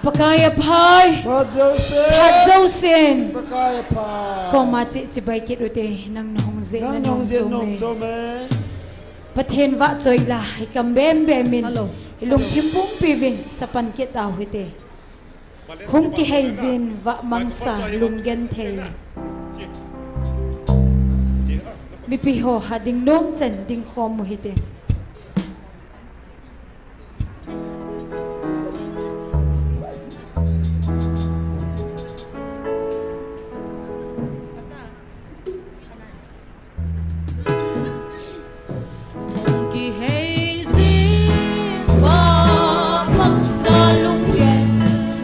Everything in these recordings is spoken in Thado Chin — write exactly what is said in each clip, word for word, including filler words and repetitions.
Pakai aphai. Phat jousen. Phat jousen. Pakai aphai. Koma chi, chibai kit ute, nang nahung jeh na nahung jeh nom nom chom e. Pathen vahchoi la, i kam bem bem in. Hello. I lungthim pumpi uvin, sapan kit tau hite. Hung kihei jin, vahmangsa lunggenthei. Mipi ho ha ding nom chen ding khom u hite. Kihei jing, vahmangsa lunggen.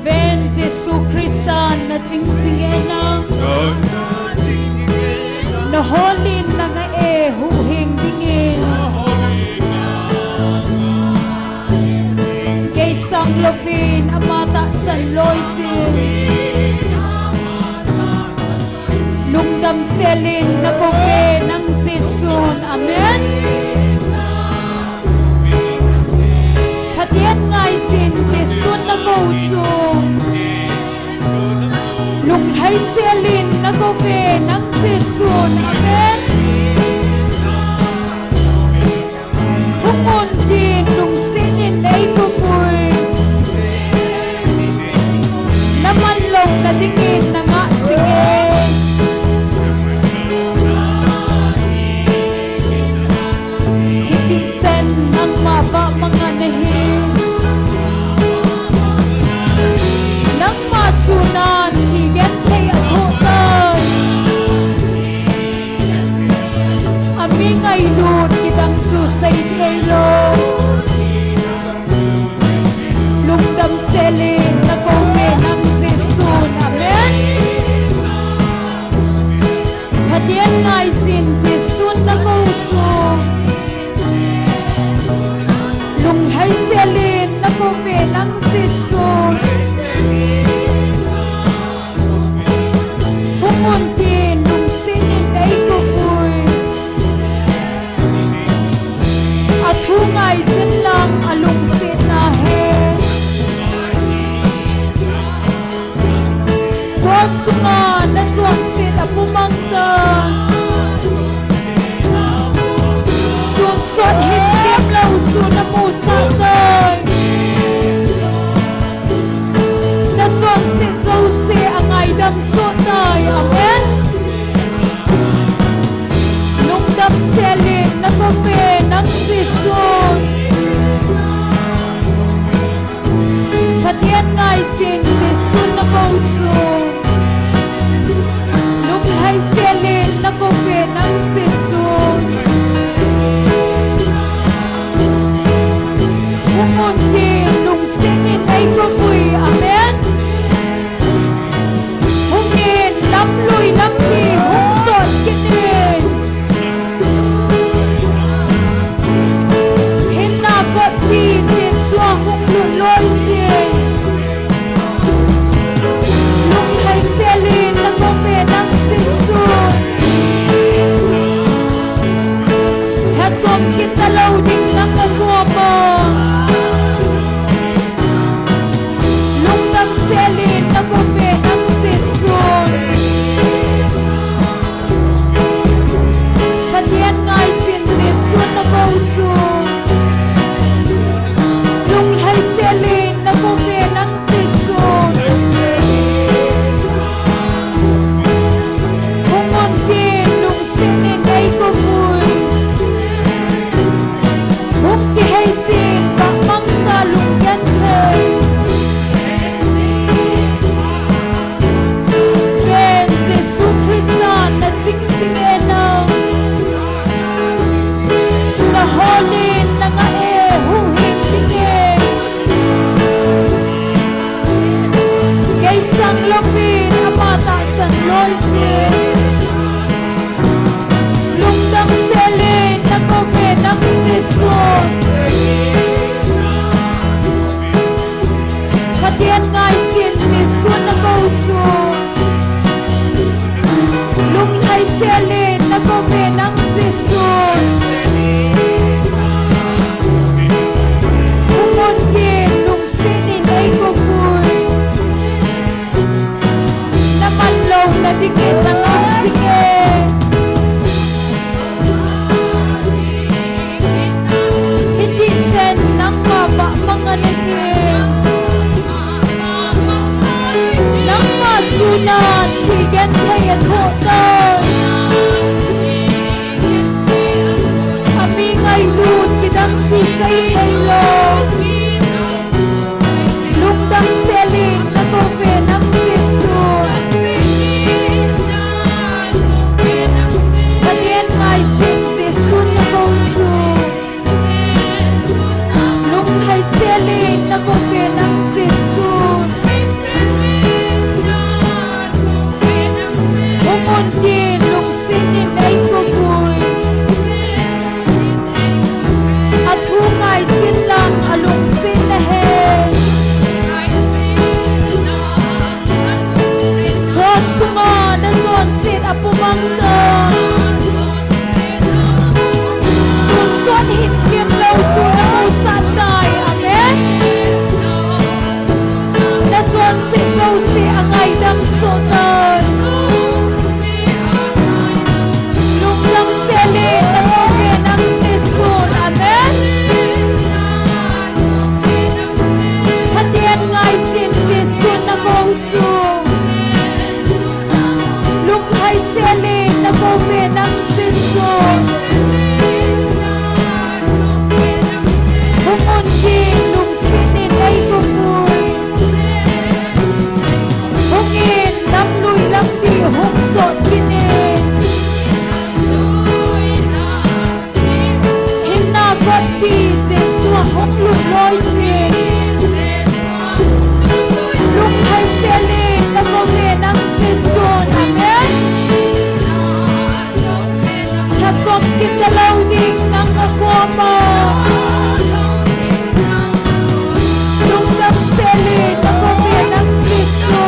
Ven Jesu Christa na ching jing e nang. Na holin na nga e huhhing dingin. Geisang louvin ama tahsan loi jin. Lungdam selin na kouve nang Jesun. Amen. Phaten ngai jin Jesun na kou chu. Lunglhai selin na kouve nang Jesun. Amen. Hung un tin lungsetin nei kouvui. Na man louna dingin na ngah jing e. Hiti chen nangma vahmang a na hi. Nangma chu nan thi genthei a thoh tai. A mi ngailut kidang chu sei thei lou. Lungdam selin na kouve nang Jesun. Amen. Phaten ngai jin Jesun na kou chu. Lunglhai selin na kouve nang Jesun. Hung un tin lungsetin nei kouvui. A thu ngai jin lang a lungsetna he. Kua sunga na chonset a pumang ta. Tun sot hin lim lou chu na musah tai. Na chonset jouse a ngaidam soh tai. Amen. Lungdam selin na kouve nang Jesun. Phaten ngai jin Jesun na kou chu. Lunglhai selin na kouve nang Jesun. Hung un tin lungsetin nei kouvui. Amen. Hung in lamlui lampi hung chon kit in. Hinna kotpi Jesu a hung lut loi jin. Lunglhai selin na kouve nang Jesu. Hechom kit talou ding nang na koma. Lungdam selin na kouve nang Jesun. Phaten ngai jin Jesun na kou chu. Lunglhai selin na kouve nang Jesun. Hung un tin lungsetin nei kouvui. Hung kihei jin vahmangsa lunggenthei. Ven Jesu Christa na ching jing e nang. Na holin na ngah e huhhing dingin. Geisang louvin ama tahsan loi jin. Lungdam selin na kouve nang Jesun. Phaten ngai jin Jesun na kou chu. Lunglhai selin na kouve nang Jesun. Hung un tin lungsetin nei kouvui. Nan thi genthei a thoh tan. A mi ngailut kidang chu sei thei lou. Lungdam sel in na kou ve nang Jesu. Pathen ngaisih in Jesu na kou chu. Lunglhai sel in na kou ve nang Jesu. Hung un tin lungset in ei kou uvin. A thu ngaisih in lang a lungset na hen. Cross sunga na chonset a pumang tan. Tonsot hin gimlou chu na musah tai. Amen. Na chonset jouse a ngaidam soh tan. Lungdam sel in na kou ve nang Jesu. Amen. Pathen ngaisih in Jesu na kou chu. Lunglhai sel in na kou ve nang Jesu. Hung un tin lungset in ei kou uvin. Hung in lamlui lampi hung sot kit in. Hinna kotpi Jesu a hung lut loi jin. Lunglhai sel in na kou ve nang Jesu. Amen. Lhachom kit talou ding nang a koma. Lungdam sel in na kou ve nang Jesu.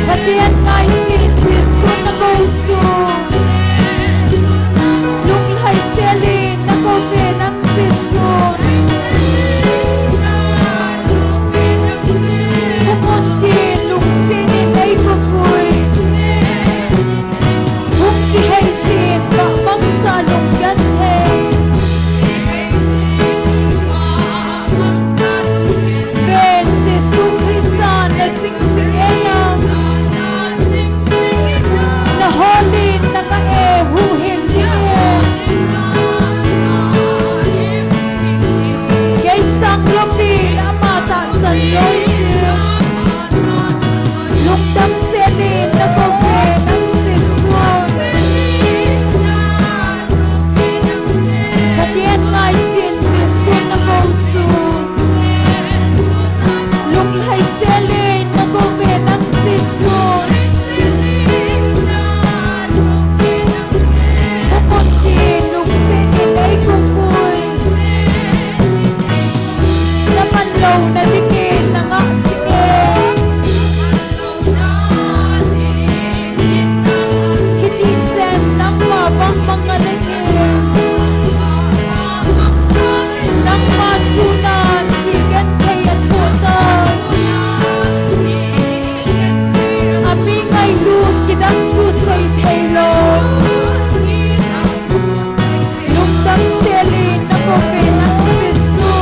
Pathen ngaisih in Jesu na kou chu. Lunglhai sel in na kou ve nang Jesu. Hung un tin lungset in ei kou uvin. Hung kihei jin vah mangcha lung genthei. Ven Jesu Christa na ching jing e na. Na hol in na ngah e huhhing ding e. Kei sang lou pi na ama tahsan lou jin. Lungdam sel in na kou ve nang Jesu. Pathen ngaisih in Jesu na kou chu. Lunglhai sel in na kou ve nang Jesu. Hung un tin lungset in ei kou uvin. Na man louna dingin na ngah jing e. Hitin chen nangma bang manga na hi. Nangma chu nan hi genthei a thoh tan. A mi ngailut kidang chu sei thei lou. Lungdam sel in na kou ve nang Jesu.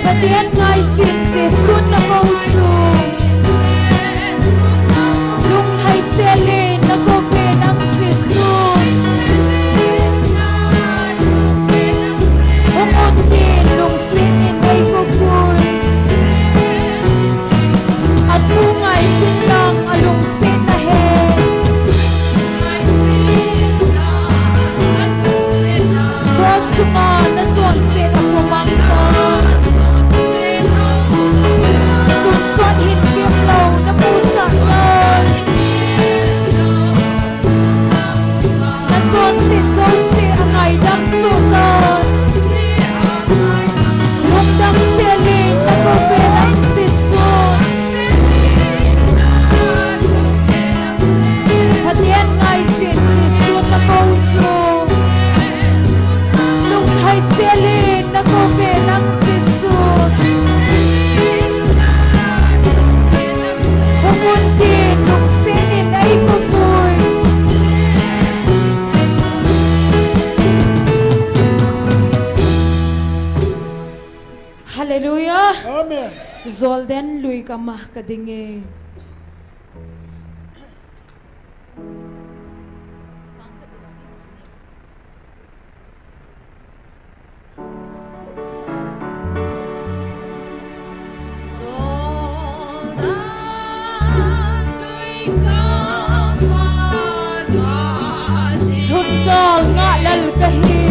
Pathen ngaisih in Jesu na kou chu. Lunglhai sel in na kou ve nang Jesu. Hung un tin lungset in ei kou uvin. A thu ngaisih in lang a lungset na hen. Cross sunga na chonset a pumang tan. Tonsot hin gimlou na musah tan. Na chonset jouse a ngaidam soh tan. Lungdam sel in na kou ve nang Jesu. Pathen ngaisih in Jesu na kou chu. Lunglhai sel in na kou ve nang Jesu. Hung un tin lungset in ei kou uvin. Hallelujah. Amen. Jordan lui gam a kading e. Lhun gal ngah lel kahi.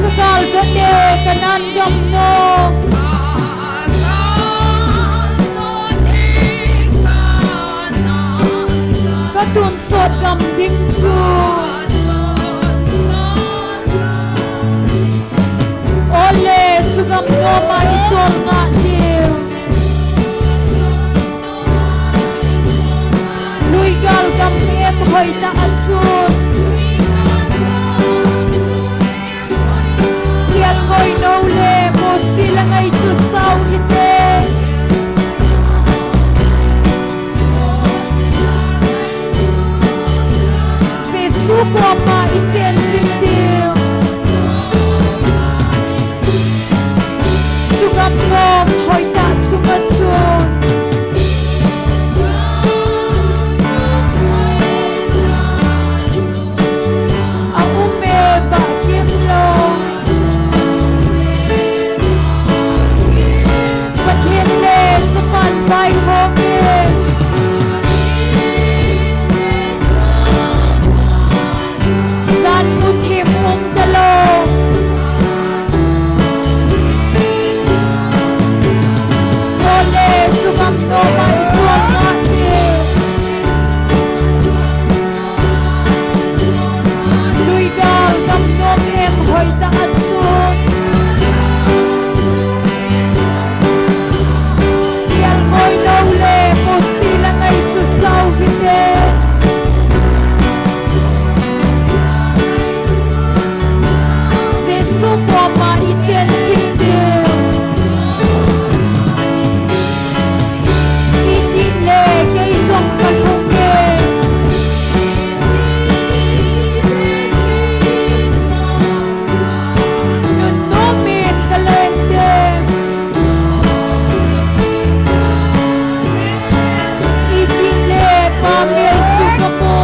Ka gal doh le Canaan gam nom. Ka tun sot gam ding chu. Ole, chu gam nom a i chol ngah diu. Lui gal gam em hoitah a chun. Kial ngoi no le Mosi le ngai chu sao hite. Jesu koma i chen jing diu. Chu gam nom hoitah chunga chun. A um e vah kim lo. Pathen le chapang vaihom e. Jan muthim um talou. Ole, chu gam nom a i chol ngah diu. Lui gal gam nom em hoitah a chun. Kial ngoi no le Mosi le ngai chu sao hite. Jesu koma i chen jing diu. I tih le kei jong ka lhung e. Nunnom in ka leng te. I tih le pa mel chu ka mu.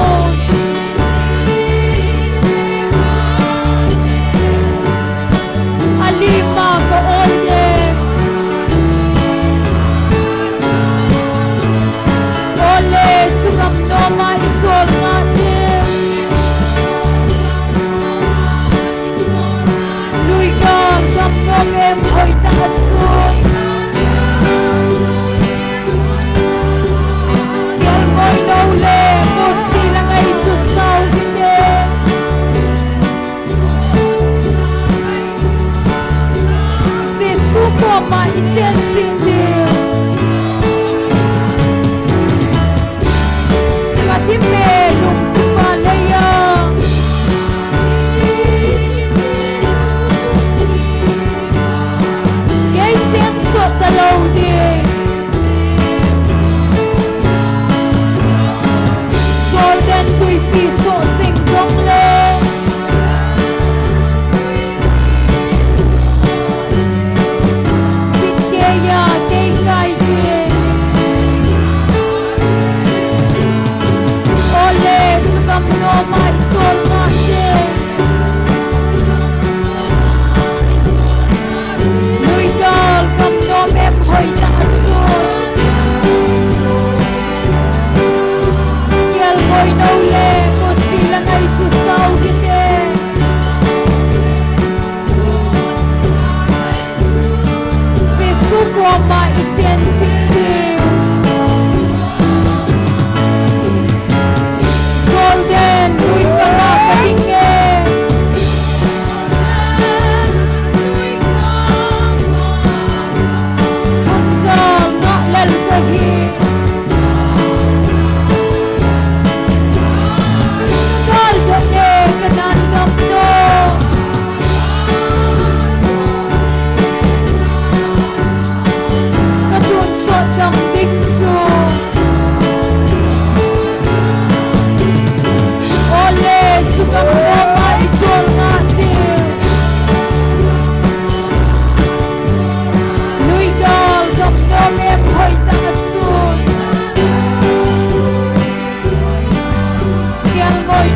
A lim a ka ol e. Ole, chu gam nom a i chol ngah diu. Lui gal gam nom em hoitah a chun. Kial ngoi no le Mosi le ngai chu sao hite. Jesu koma i chen jing diu. Ka thim e lungtup a lei a. Kei cheng sot talou ding. Jordan tuipi soh jing jong le. Bit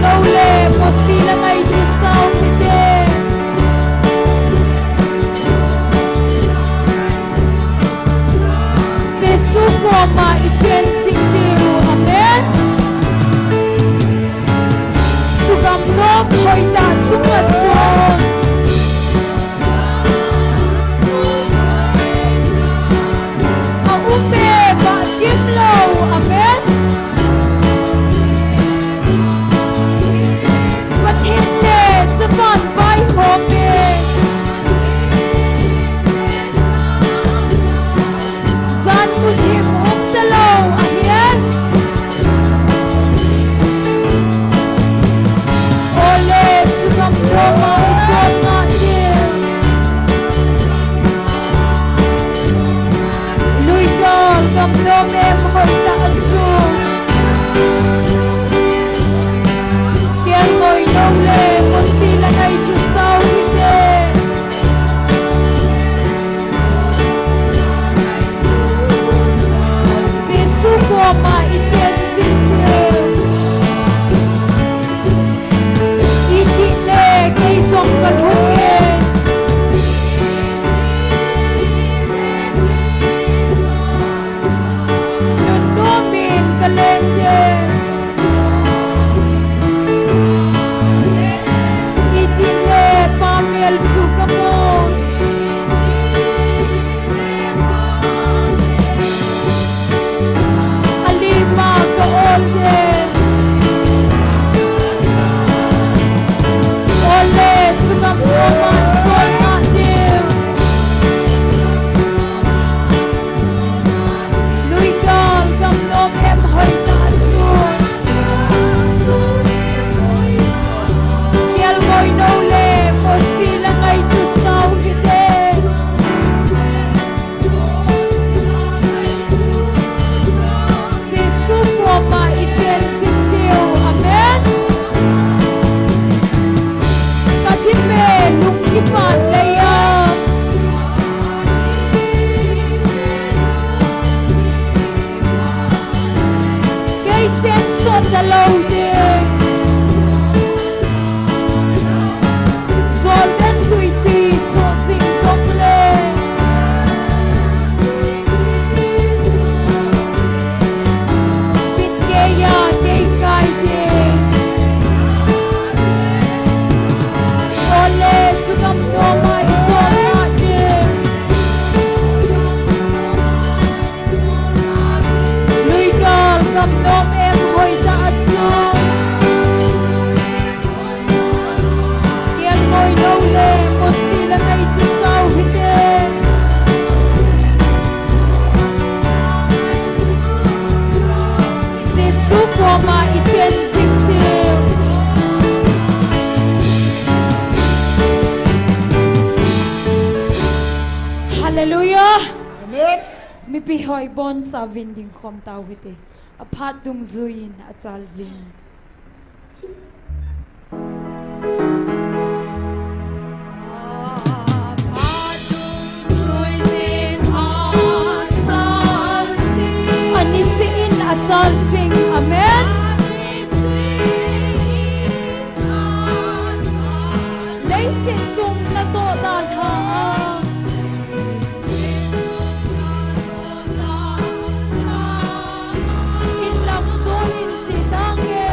Lou le, Mosi le ngai chu sao hite. Jesu koma i chen jing diu. Amen. Chu gamnom hoitah chunga chun a um e, vah gim lou. Amen. Pathen le Japan vaihom e. Jan muthim um talou ahi e. Ole, chu gamnom a i chon ngai diu. Luidal gamnom em hoitah a chu. Kelngoi lou le, Mosi le ngai chu sao hite. Jesu koma i chen jing diu. Itih le kei jong ka lhung e. Nunnom in ka leng e. Itih le Pa mel chu ka mu. Alima ka ol e. Ole, chu gamnom a i chon ngai diu. Luidal gamnom em hoitah chu. Kelngoi lou le, Mosi le ngai chu sao hite. Jesu koma i chen jing diu. Amen. Ka dim e, lung kipan lei a. Kei chen sot talou ding. Jordan tuipi soh jing jong le. Bit kei a kei kai ding. Ole, chu gamnom a i chon ngai diu. Luidal gamnom em hoitah a chu. Kelngoi lou le, Mosi le ngai chu sao hite. Jesu koma i chen jing diu. Hallelujah. Amen. Mipi hoi boncha vin ding khom tau hite. Aphat dungjuiyin achal jing. Aniseh in achal jing. Amen. Leiset chung natoh dan ha a. Inlam chun in chi tange.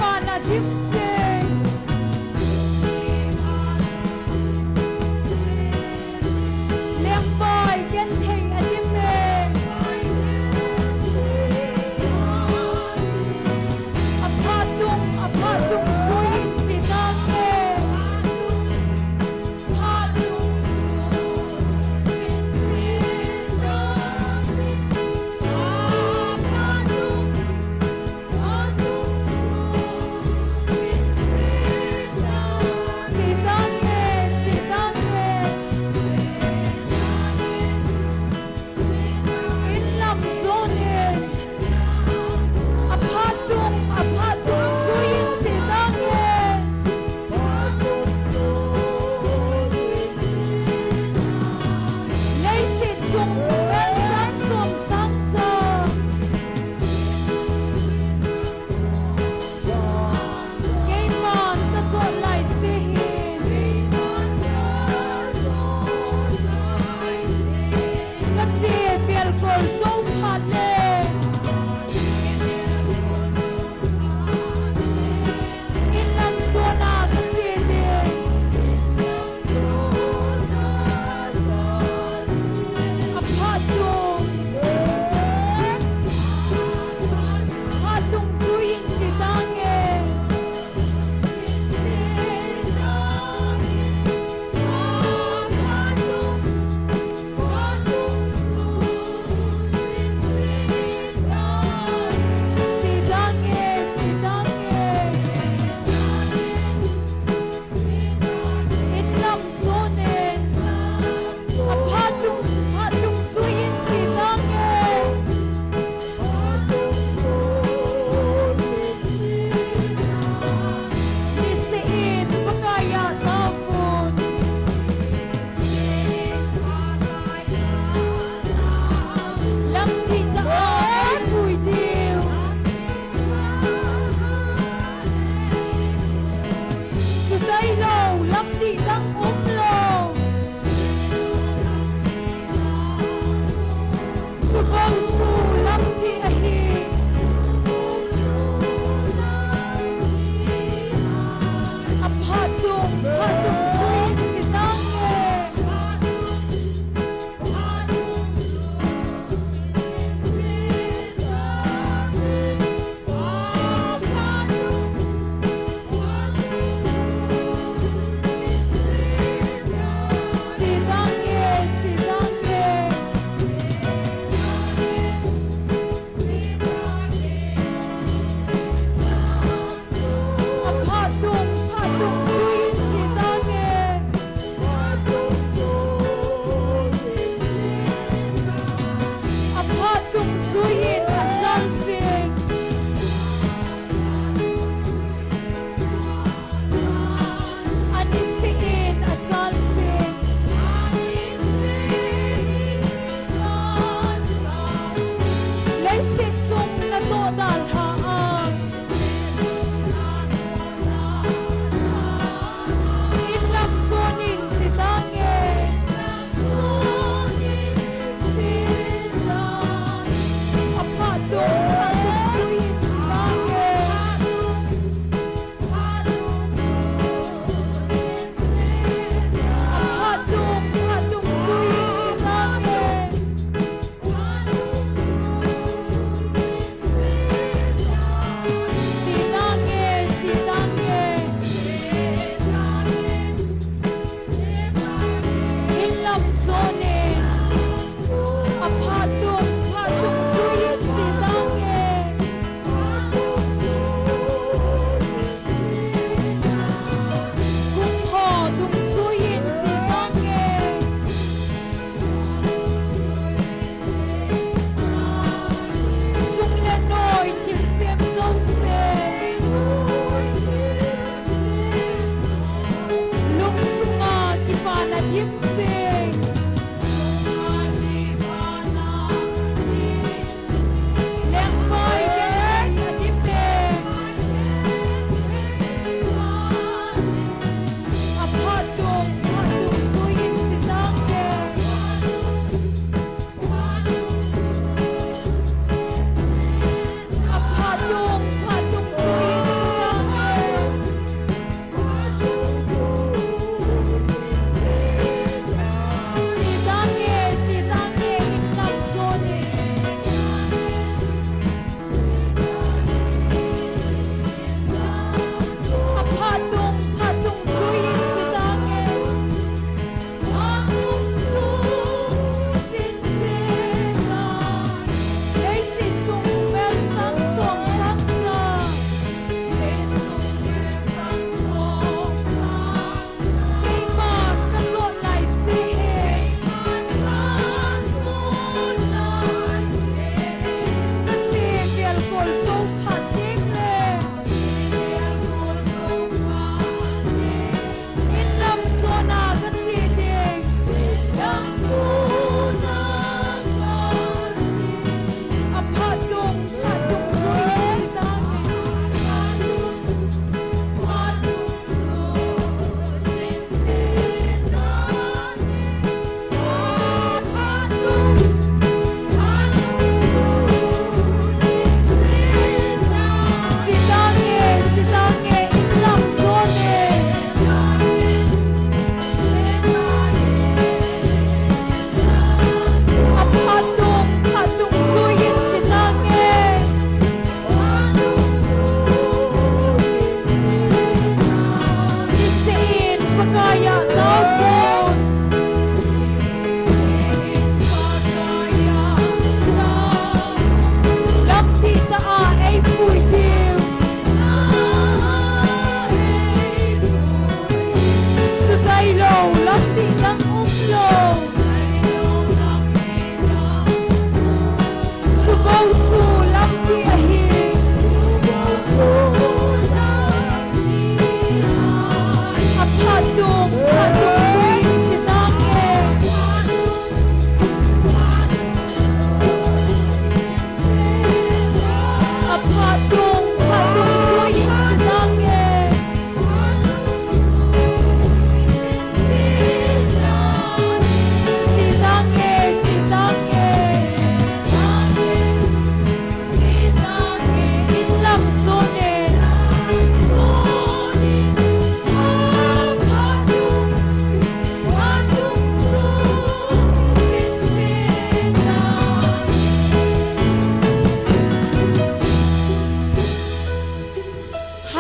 Pan a dim seng. Lengbai, Genthei a dim e. A phat dung, a phat dung sui in chi nang e. Phat dung sui in chi nang e. A phat dung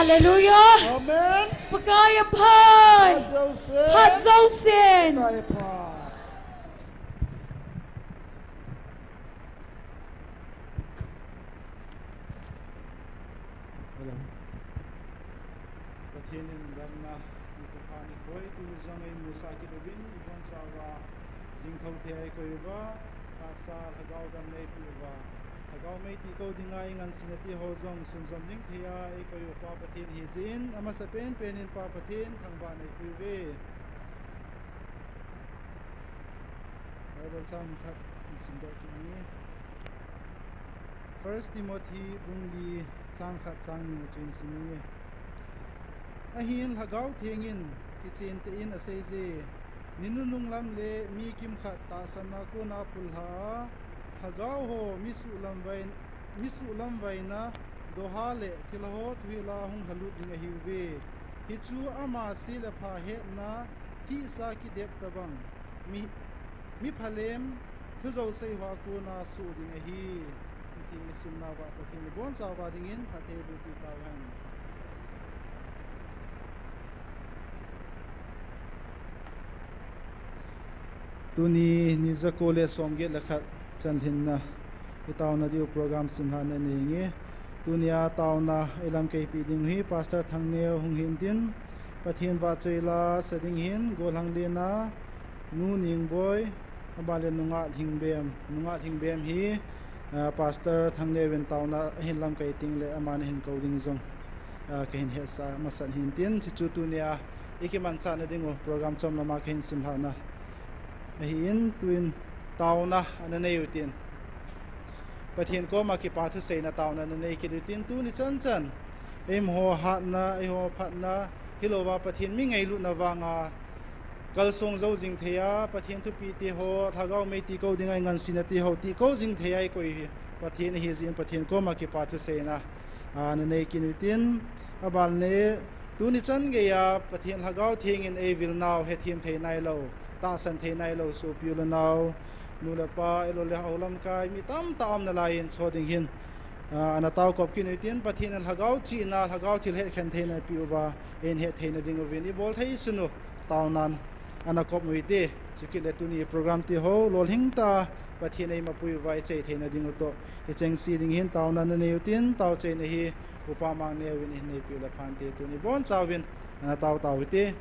Hallelujah. Amen. Pakai aphai. Phat jousen. Phat jousen. Pakai aphat. Hello. Pathen in damna, ni pha ni khoi, tuni jong eimusah kit uvin, ibonchauva, jingthou thei a eikoi uva, tahsa lhagao damna eipeh uva, lhagao mei tikou dinga eingansena ti ho jong sunjom jing thei a eikoi u Pa Pathen ahi jeh in, amasapen pen in Pa Pathen thangvahna eipeh uve. Bible chang khat isimdoh kit inge. First Timothy bung li chang khat chang ni na chu isim inge. Ahin Lhagao Theng in kichentah in aseije, mi nunung lam le mi kimkhat tahsanna kona pullha a, lhagao ho mi suhlamvai, mi suhlamvaina doha le thilha ho thuhil a hung lhalut ding ahiuve. Hichu ama se le pha hetna thihsa kidep tobang, mi, mi phalem, thujou sei hoa kona soh ding ahi. Hiti isimnauva Pathen in ibonchauva dingin phatthei bohpeh tauhen. Tuni ni jako le somget le khat chanlhinna itaona diu program simlhahna nei inge. Tunia taona eilamkeipeh ding hi Pastor Thangneo hung hintin, Pathen vahchoi la sa ding hin, golhang lena Nu Ningboi, aban le Nungah Lhingbem, Nungah Lhingbem hi, ah, Pastor Thangneo in taona ahin lamkai tengle aman ahin kou ding jong, ah, kahin hetsah masat hintin, hichu tunia ikimanchahna dingu program chomlama kahin simlhahna ahin, tuin taona ana nei utin, Pathen koma kipa thuseina taona ana nei kit utin, tuni chanchan eiho hatna, eiho phatna hilouva Pathen mi ngailutna vanga kalsong jou jing thei a, Pathen thupite ho, lhagao mei tikou dinga eingansena ti ho tikou jing thei a eikoi hi Pathen ahi jeh in Pathen koma kipa thuseina ana nei kit utin, aban le tuni chan geiya Pathen Lhagao Theng in eivilnau hethem thei nailou, tahsan thei nailou sopi u le nao, nu le pa, eilou le hou lamkai mi tamtah aum nalai in chu ding hin, ah, ana taokop kit utin, Pathen in lhagao chihna, lhagao thil hetkhen theina eipeh uva, eihin hetthei na dinguvin ibol thei sunu taonan ana kop u hite. Chukit le tuni program ti ho lolhing tah a Pathen eimapui uva ichai theina dingu toh, ichengse ding hin taona ana nei utin, taochaina hi Upa Mangneo in eihin neipeh u le phante, tuni ibonchauvin ana tao tau hite.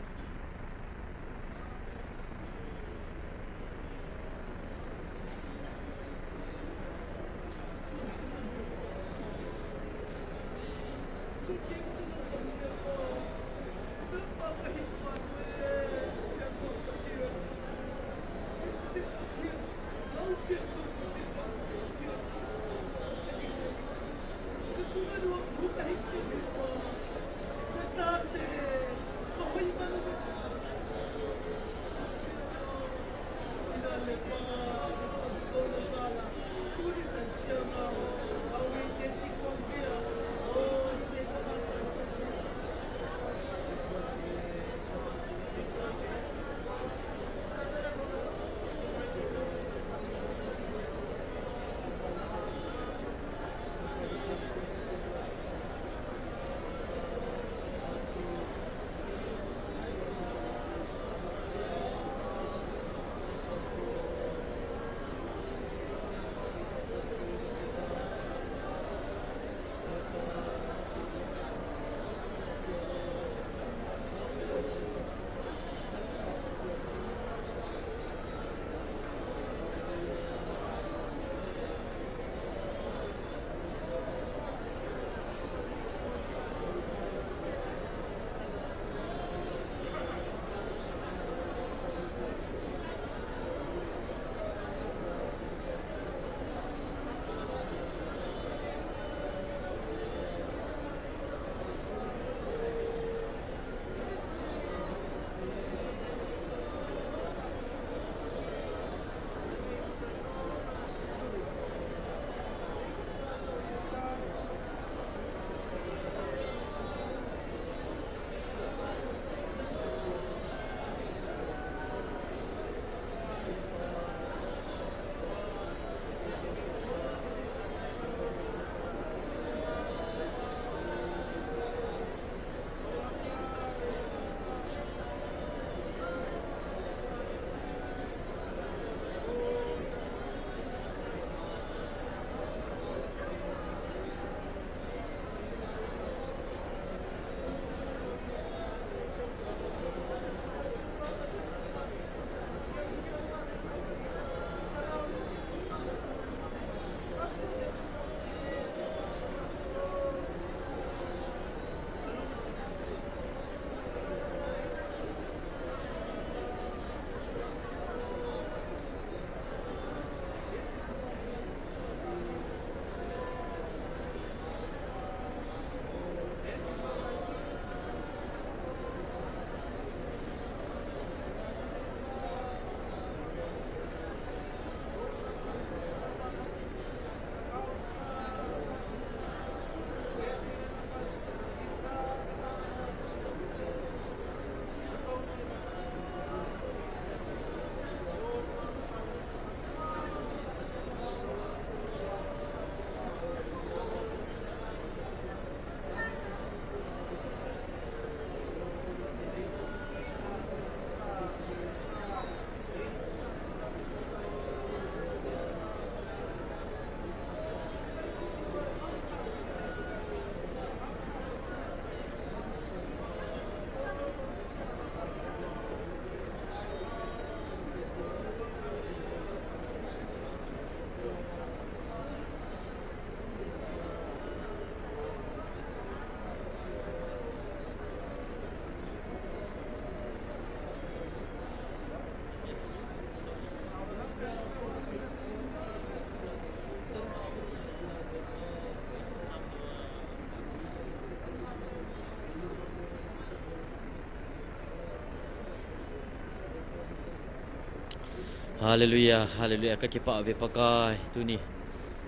Hallelujah, hallelujah. Ka kipah ve Pakai, tuni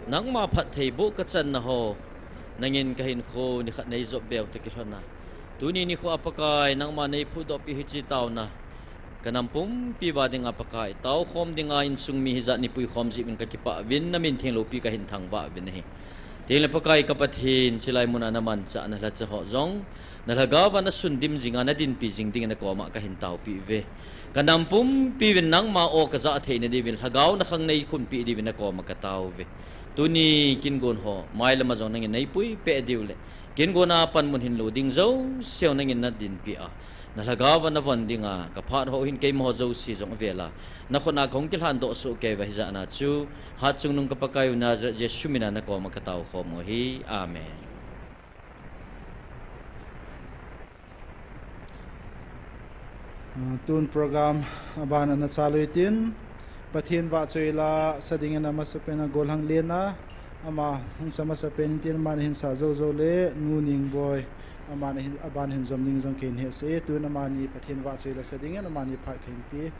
nangma phattheiboh ka channa ho, nangin ka hinkho nikhat nei jop beu toh kilhonna, tuni nikho a Pakai, nangma nei phutdoh pi hiche taona, ka nam pumpi uva dinga Pakai, taokhom dinga insung mi hijat nei puikhom jeh uvin ka kipah uvin, na min theng loupi ka hin thangvah uvin ahi. Tin le Pakai ka Pathen, chulai muna na manchah na lhacha ho jong, na lhagao va na sundim jinga na dinpi jing dingin na koma ka hin taopi uve. Ka nam pumpi uvin nangma aw ka jah theina diuvin, lhagao na khang nei khunpi diuvin na koma ka tao uve. Tuni kin gon ho, mai lama jong nangin nei puipeh diu le, kin gon a panmun hin lo ding jouse nangin na dinpi a, na lhagao va na von dinga, ka phat ho hin keima ho jouse jong avel a, na khut a ka hung kilhan doh soh kei uva hijat na chu, Hatchungnung ka Pakai u Nazareth Jesu mina na koma ka taokhom u ahi. Amen. Ah, tun program aban ana chalu tin, Pathen vahchoi la sa dingin amasapen a Golhang Len a, ama hung sa masapen tin, aman ahin sa jou jou le, Nu Ningboi, aman ahin, aban hin jom ding jong kahin hetsah e, tun amani Pathen vahchoi la sa dingin amani phat kahin pe.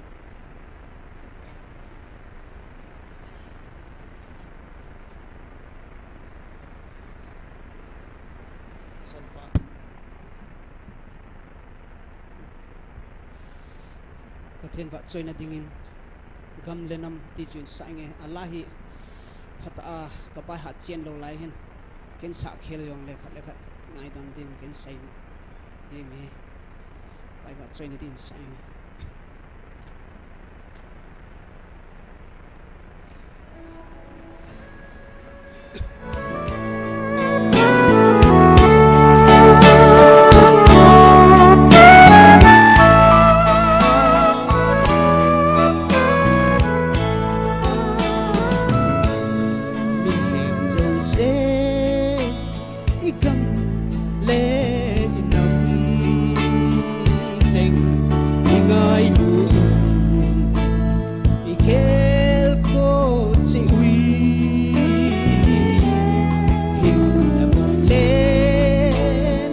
Pathen vahchoina dingin gam le nam ti chu in sa inge, ala hi phat a ka pai hat chen lou lai hin, ken sa khel jong le khat le khat ngaidam ding ken sei ding hi, pai vahchoina dingin sa inge. Mihem jouse, i gam le i nam seng i ngailu, i khel kho cheh uve. Hinna gam le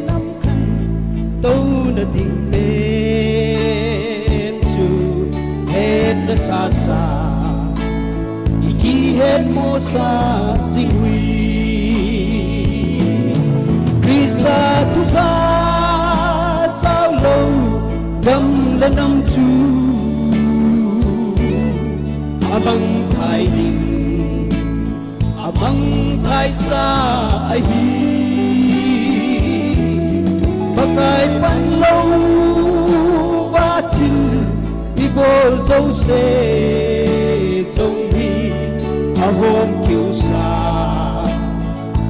nam khantouna ding pen chu hetna sasa, i kihetmo sah jing uve. Christa thupha jao lou gam le nam chu amangthai ding, amangthai sa ahi. Pakai pan louva thil i bol jouse jong hi ahom keu sa,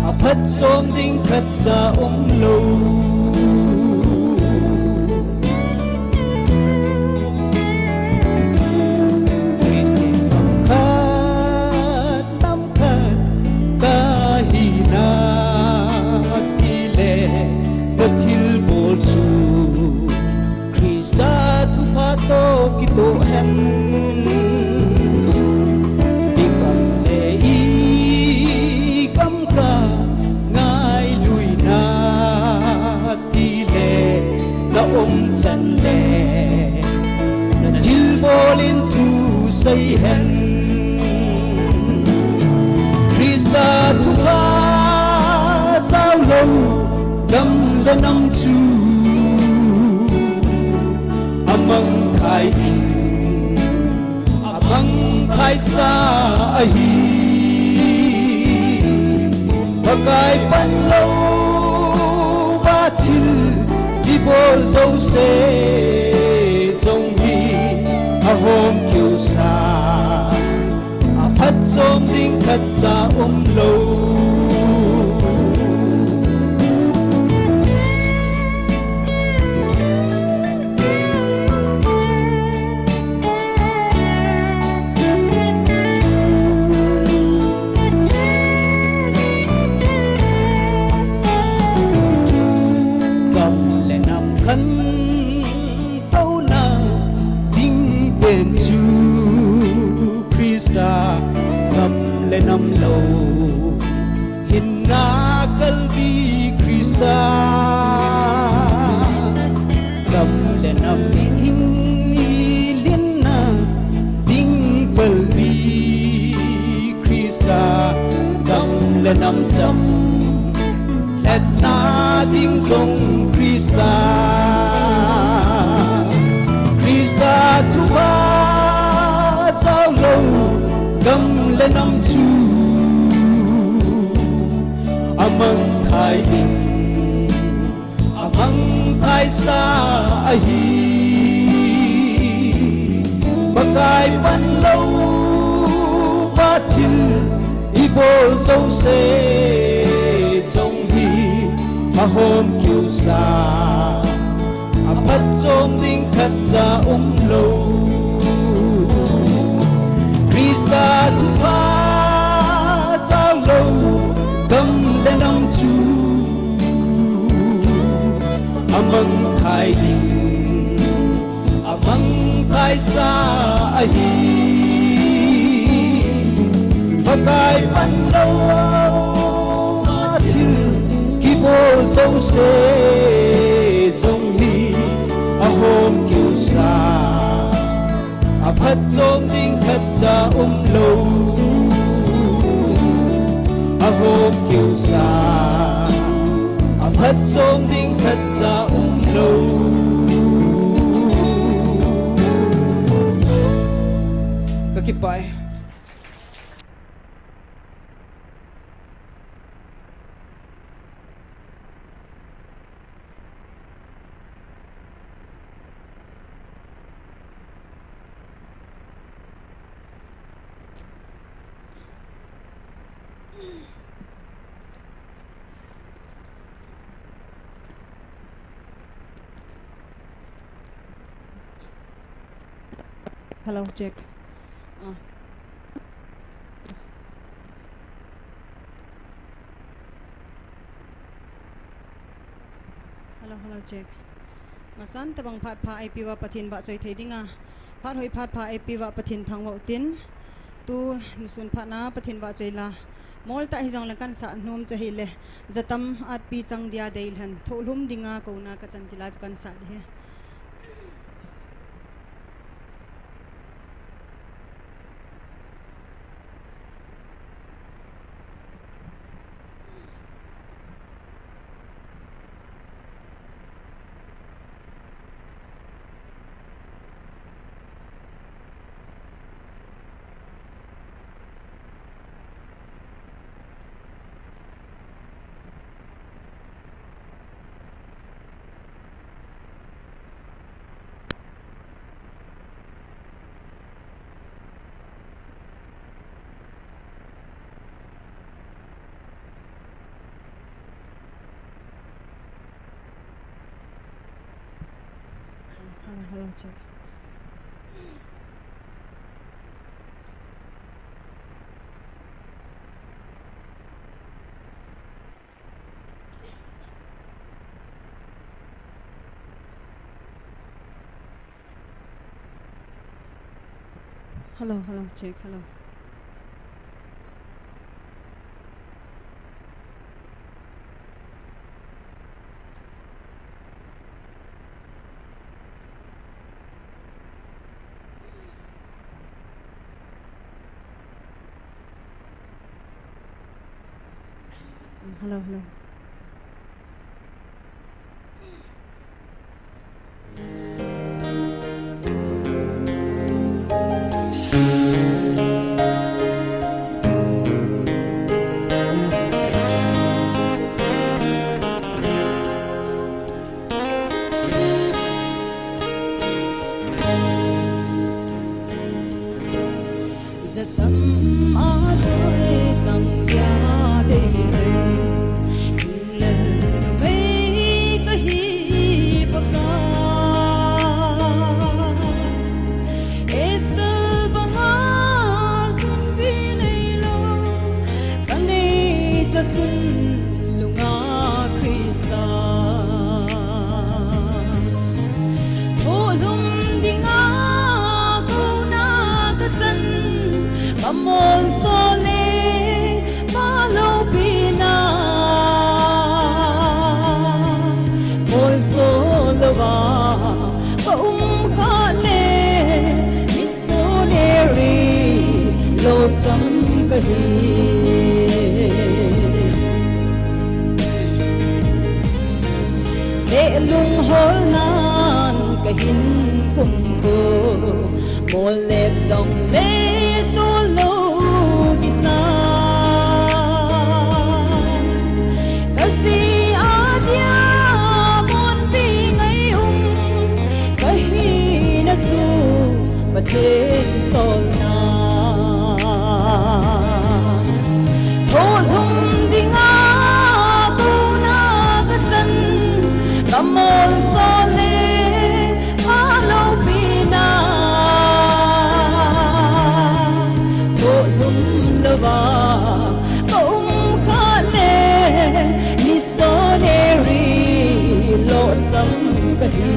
aphatchom ding khatcha um lou. Christian nam khat, nam khat ka hina ti le, ka thilbol chu Christa thupha toh kitoh hen. I gam le i gam ka ngailuina ti le na um chan le, na thilbol in thusei hen. Christa thupha jao lou gam le nam chu amangthai ding, amangthai sa ahi. Pakai pan louva thil i bol jouse jong hi ahom keu sa, aphatchom ding khatcha um lou. Gam le nam khantouna ding pen chu Christa, gam le nam lou hinna kalbi Christa, gam le nam in hing i lenna ding ka Pakai sa ahi, Pakai panlou va thil ibol jouse jong hi ahom keu sa, aphatchom ding khatcha umlou. Christa thupha jaolou gam le nam chu amangthai ding, amangthai sa ahi. Pakai panlou a thil kibol jouse jong hi ahom keu sa, aphatchom ding khatcha umlou. Ahom keu sa, aphatchom ding khatcha umlou. Ka kipah e. Hello, check. Ah. Hello, hello, check. Masan tabang phat pha eipeuva Pathen vahchoi thei dinga, phat hoi phat pha eipeuva Pathen thangvah u tin. Tu nisun phat na Pathen vahchoi la, mol tah hijongle kahin sah nom chu ahile, jatam atpi chang dia deilhen, thohlum dinga kouna kachan tila chu kahin sah ding ahi. Hello, hello, check. Hello, hello, check, hello. Mm, hello, hello. Jatam a doi chang dia deilhen, England numei kahi Pakai. Esther banga sunbi neilou, kanei cha sun lunga Christa. Thohlum dinga kouna kachan, kamolso le pha loupina. Molso louva ka um kha le, missionary losam kahi. Leh lungholnan kahin kumto, mol le jongle cholou kisa. Kaji a dia monpi ngai Sole, palo pina, tolum lova, kaum khale, missionary losam kahi.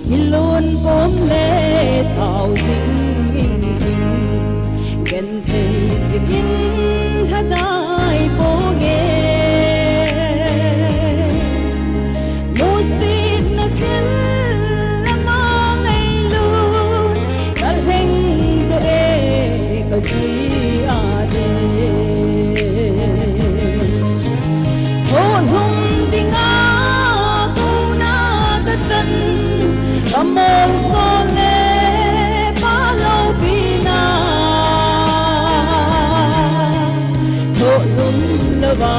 Hilun pom le tau zing in, gen thei zikin hadai ponge. Musit na khel lama ngailun, kalheng zo e kazi ade. Tholum dinga kona kachan, kamol sole palo pina. Tholum lova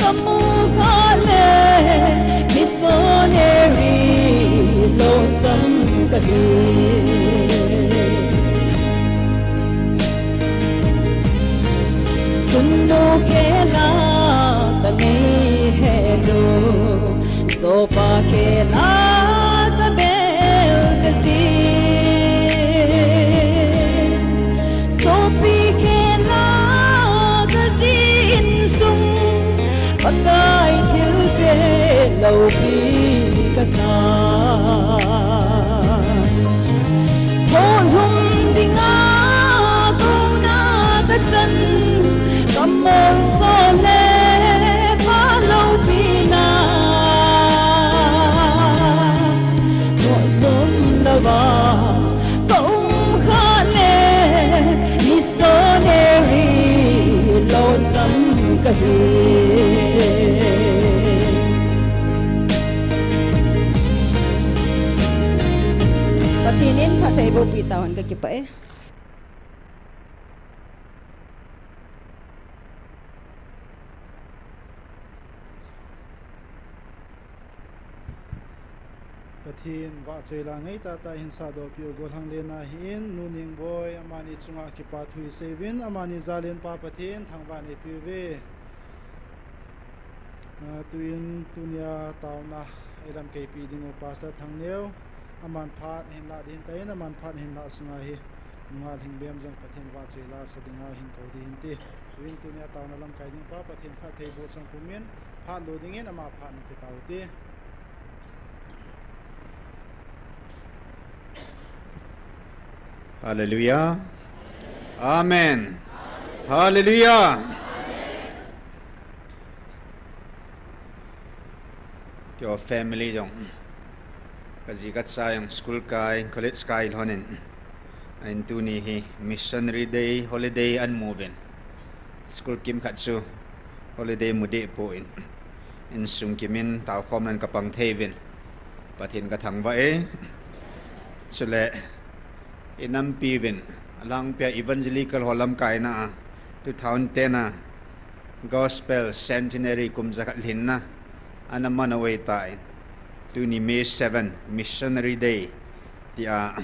kamu khale, missionary losam kahi. Chun nu khela kanei hetu, sopa khela kabel kazi. Sopi khela kazi insung, Pakai thilpeh loupi kasa. Tholum dinga kona kachan, kamol sole palo pina. Tholum lova kaum khale, missionary losam kahi. Pathen in phattheiboh peh tahen, kakipah e. Pathen vahchoi la ngai tahtah in sahdoh peh u gollhang lenna ahin, Nu Ningboi, amani chunga kipathu isei uvin, amani jal in Pa Pathen thangvah neipeh uve. Ah, tuin tunia taona eilamkaipi ding u Pastor Thangneo, aman phat ahin lah ding ahitan, aman phat ahin lah sunga hi nungah Lhingbem jong Pathen vahchoi la sa dinga hin kou ding ahin ti. Tuin tunia taona lamkai ding pa Pathen phattheiboh chang pumin, phat lo dingin ama phat nape tau hite. Hallelujah. Amen. Hallelujah. Keiho family jong, kaji kacha jong school kai, college kai lhonin, ahin tuni hi Missionary Day holiday ahin mu uvin. School kimkhat chu holiday mu deh poi. Insung kimin taokhomnan kapang thei uvin Pathen kathangvah e. Chule inampi uvin, alangpia Evangelical ho lamkaina a two thousand ten a Gospel Centenary kum jakhat lhinna ana man u ahitan, tuni May seven, Missionary Day tia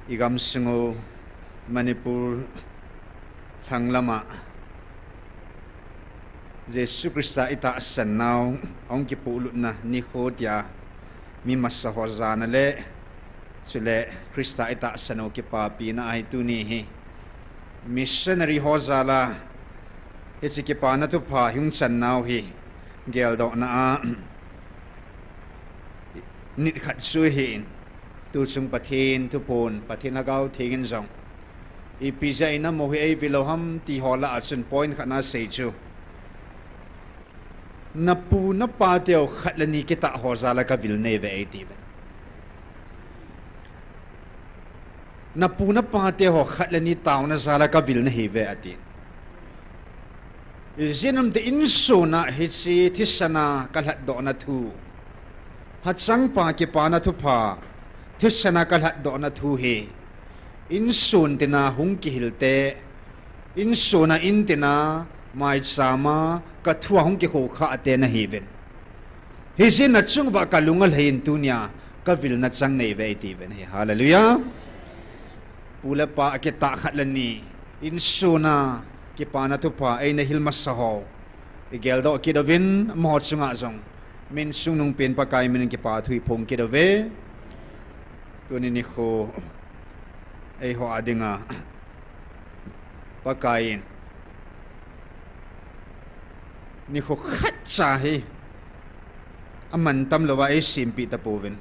igamsung u Manipur lhanglam a Jesu Christa itahsan nau ahung kipuilutna nikho tia mi masa ho jana le, chule Christa itahsan u kipapina ahi tuni hi missionary ho jal a hiche kipana thupha hung chan nau hi geldohna a nit khat chu ahin, tuchung Pathen thuphon, Pathen Lhagao Theng in jong ipi jeh a inamu hi eive lou ham ti ho lah a chun point khat ana sei chu, napu napa teu khat le ni kitah ho jal a kavil nahiuve eiti uvin. Napu napa teho khat le ni taona jal a kavil nahiuve ati. Ijeh inem itile insung a hiche thisan a kalhatdohna thu, hachangpa kipana thupha, thisan a kalhatdohna thu hi Insun tina hung kihil te, insun a in tina maicham a ka thu a hung kikhoukhah te nahiuvin. Hijeh in nachung uva ka lung alhai in tunia ka vilna chang nei uve iti uvin ahi. Hallelujah. Pu le pa akitah khat le ni, insun a kipana thupha eina hil masa ho, i geldoh kit uvin, amaho chunga jong min sung nung pen Pakai min in kipa thu i phong kit uve. Tuni nikho eiho a dinga Pakai in nikho khat cha hi amantam louva eisempeh tapouvin,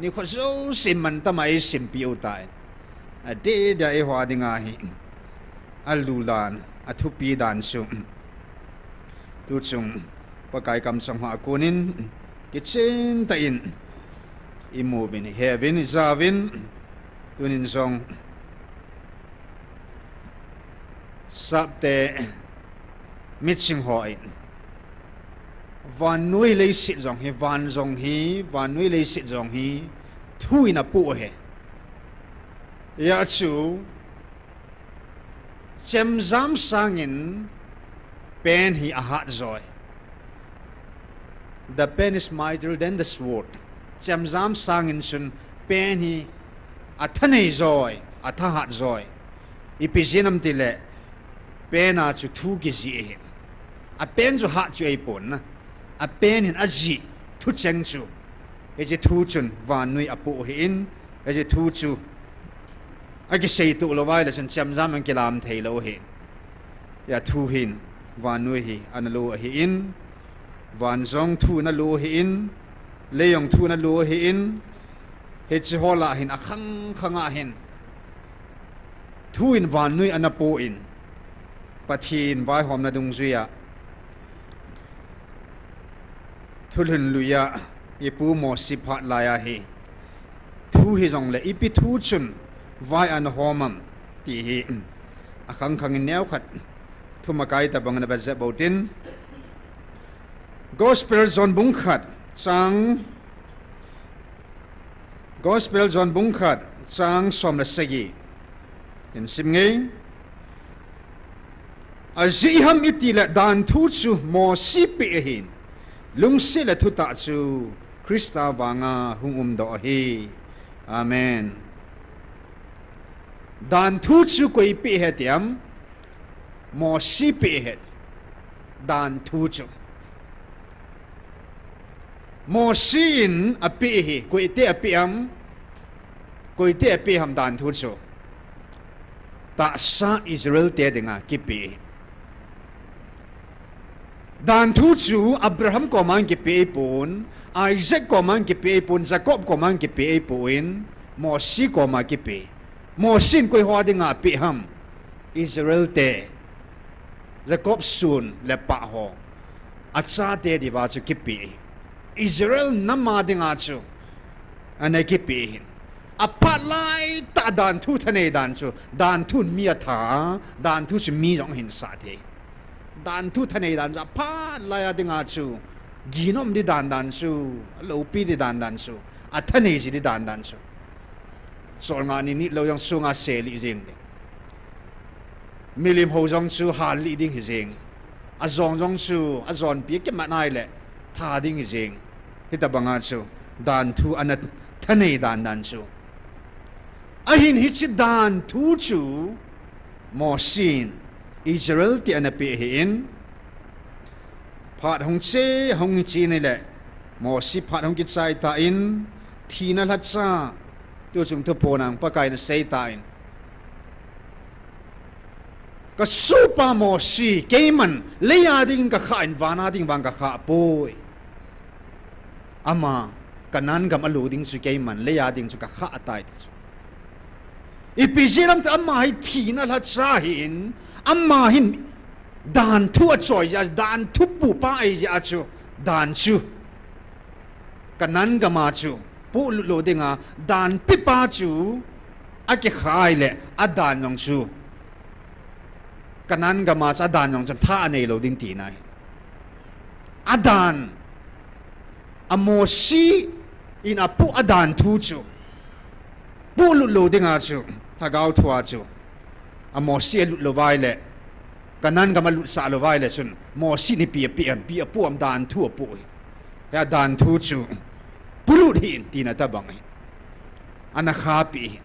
nikho jouse mantam a eisempeh u tan, adeh dia eiho a dinga hi alu dan, athupi dan chu tuchung Pakai kamchang hoa konin kichen tah in imu uvin, ihe uvin, ija uvin, tunin jong Sapte miching ho in, vannoi leiset jong hi, van jong hi, vannoi leiset jong hi thu in apoh ahi. Hijeh chun chemjam sangin pen hi ahat joi. The pen is mightier than the sword. Chemjam sangin chun pen hi athanei joi, athahat joi. Ipi jeh ham itile, pen a chu thu kijih ahi. Apen chu hat chu ahipon na, apen hin ajih thucheng chu, hiche thu chun vannoi apoh ahin, hiche thu chu akiseitoh lou uva ahile chun chemjam in kilam thei lou ahi. Hijeh a thu hin vannoi hi ana lo ahin, van jong thu in alo ahin, lei jong thu in alo ahin, hiche ho lah a hin akhang khang a hin thu in vannoi ana poh in, Pathen vaihomna dungjui a, thulhun lui a ipu Mosi phat lai a hi thu hijongle ipi thu chun vai ana hom ham ti hi akhang khang in neokhat thumakai tabang in vet jep utin. Gospel John bung khat chang, Gospel John bung khat chang som le sagi in sim nge. Ajeh ham itile danthu chu Mosi peh ahin, lungset le thutah chu Christa vanga hung umdoh ahi. Amen. Danthu chu koi peh ahi tiam? Mosi peh ahi. Danthu chu Mosi in apeh ahi. Koite apeh ham? Koite apeh ham danthu chu? Tahsa Israel te dinga kipeh ahi. Danthu chu Abraham koma kipeh ahipon, Isaac koma kipeh ahipon, Jacob koma kipeh ahipon, Mosi koma kipeh. Mosi in koiho dinga apeh ham? Israel te, Jacob son le pah ho, achate dinga chu kipeh ahi. Israel nam a dinga chu ana kipeh ahi. Aphat laitah danthu thanei dan chu, danthun mi atha, danthu chu mi jong ahinsah thei. Danthu thanei dan chu aphat lai a dinga chu, ginom di dan dan chu, aloupi di dan dan chu, athanei ji di dan dan chu. Solngah ni nit lou jong sunga selih jeng ding. Milim hou jong chu hallih ding hijeng. Ajong jong chu ajonpi akimat nai le tha ding hijeng. Hitobanga chu danthu ana thanei dan dan chu. Ahin hiche danthu chu Mosi in Israel te ana peh ahin, phat hung che, hung che nai le, Mosi phat hung kichai tan, thina lhacha, tuchung thuphon a Pakai in asei tan, kasohpa Mosi, keiman lei a dingin kakhah in, van a ding vang kakhah poi. Ama, Canaan gam alo ding chu keiman lei a ding chu kakhah tai ti chu. Ipi jeh ham itile ama hi thina lhacha ahin, ama hin danthu achoi jeh a, danthu pupa ahi jeh a chu, dan chu Canaan gam a chu polut lou dinga, danpipa chu akikhah le, adan jong chu Canaan gam a chu adan jong chun tha anei lou ding tina ahi. Adan, a Mosi in apoh adanthu chu polut lou dinga chu, Lhagao thua chu, a Mosi alut lou vai le, Canaan gam alutsah lou vai le chun, Mosi in ipi api em, ipi apoh em, danthu apoh hi. Hia danthu chu, polut hih in tina tobang hi. Ana khahpeh hi.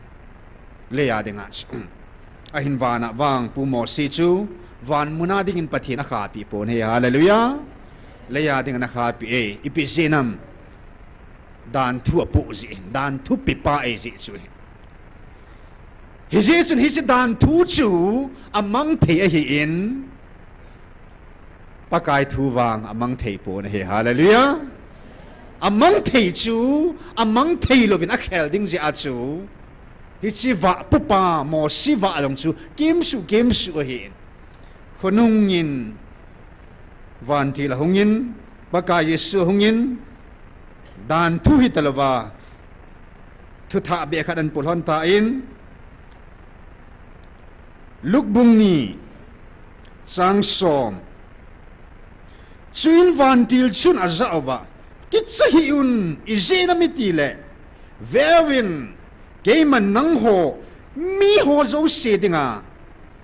Leiya dinga chu. Ahin vana vang Pu Mosi chu, van muna dingin Pathen akhahpeh pon ahi, hallelujah. Leiya dingin ana khahpeh e, ipi jeh inem. Danthu apoh jeh, danthu pepa ahi jeh chu hi. Hijeh chun hiche danthu chu amang thei ahin, Pakai thu vang amang thei pon ahi, hallelujah. Amang thei chu, amang thei louvin akhel ding jeh a chu, hiche vah pupa, Mosi vah jong chu, kimsuh, kimsuh ahin. Khonung in, vantil ahungin, Pakai Jesu ahungin, danthu hitalouva, thuthah beh khat ahin poh lhon tan, Luke bung ni, chang som. Chuin vantil chun ajah uva, kicha hih un, ijeh inem itile, veuvin, keiman nangho, miho jouse dinga,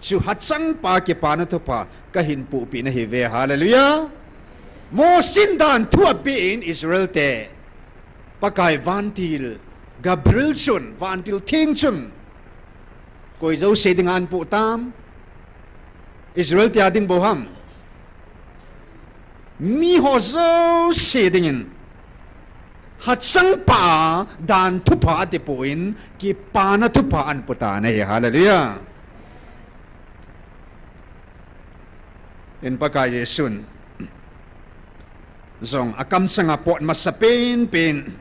chu hachangpa kipana thupha kahin pohpeh nahiuve, hallelujah. Mosi in danthu apen Israel te, Pakai vantil, Gabriel chun, vantil theng chun, koi jouse dinga ahin poh tam, Israel te a ding bou ham. Miho jouse dingin, hachangpa a danthu pha atipoh in, kipana thupha ahin poh tan ahi, hallelujah. In Pakai Jesun jong akamchanga pot masapen pen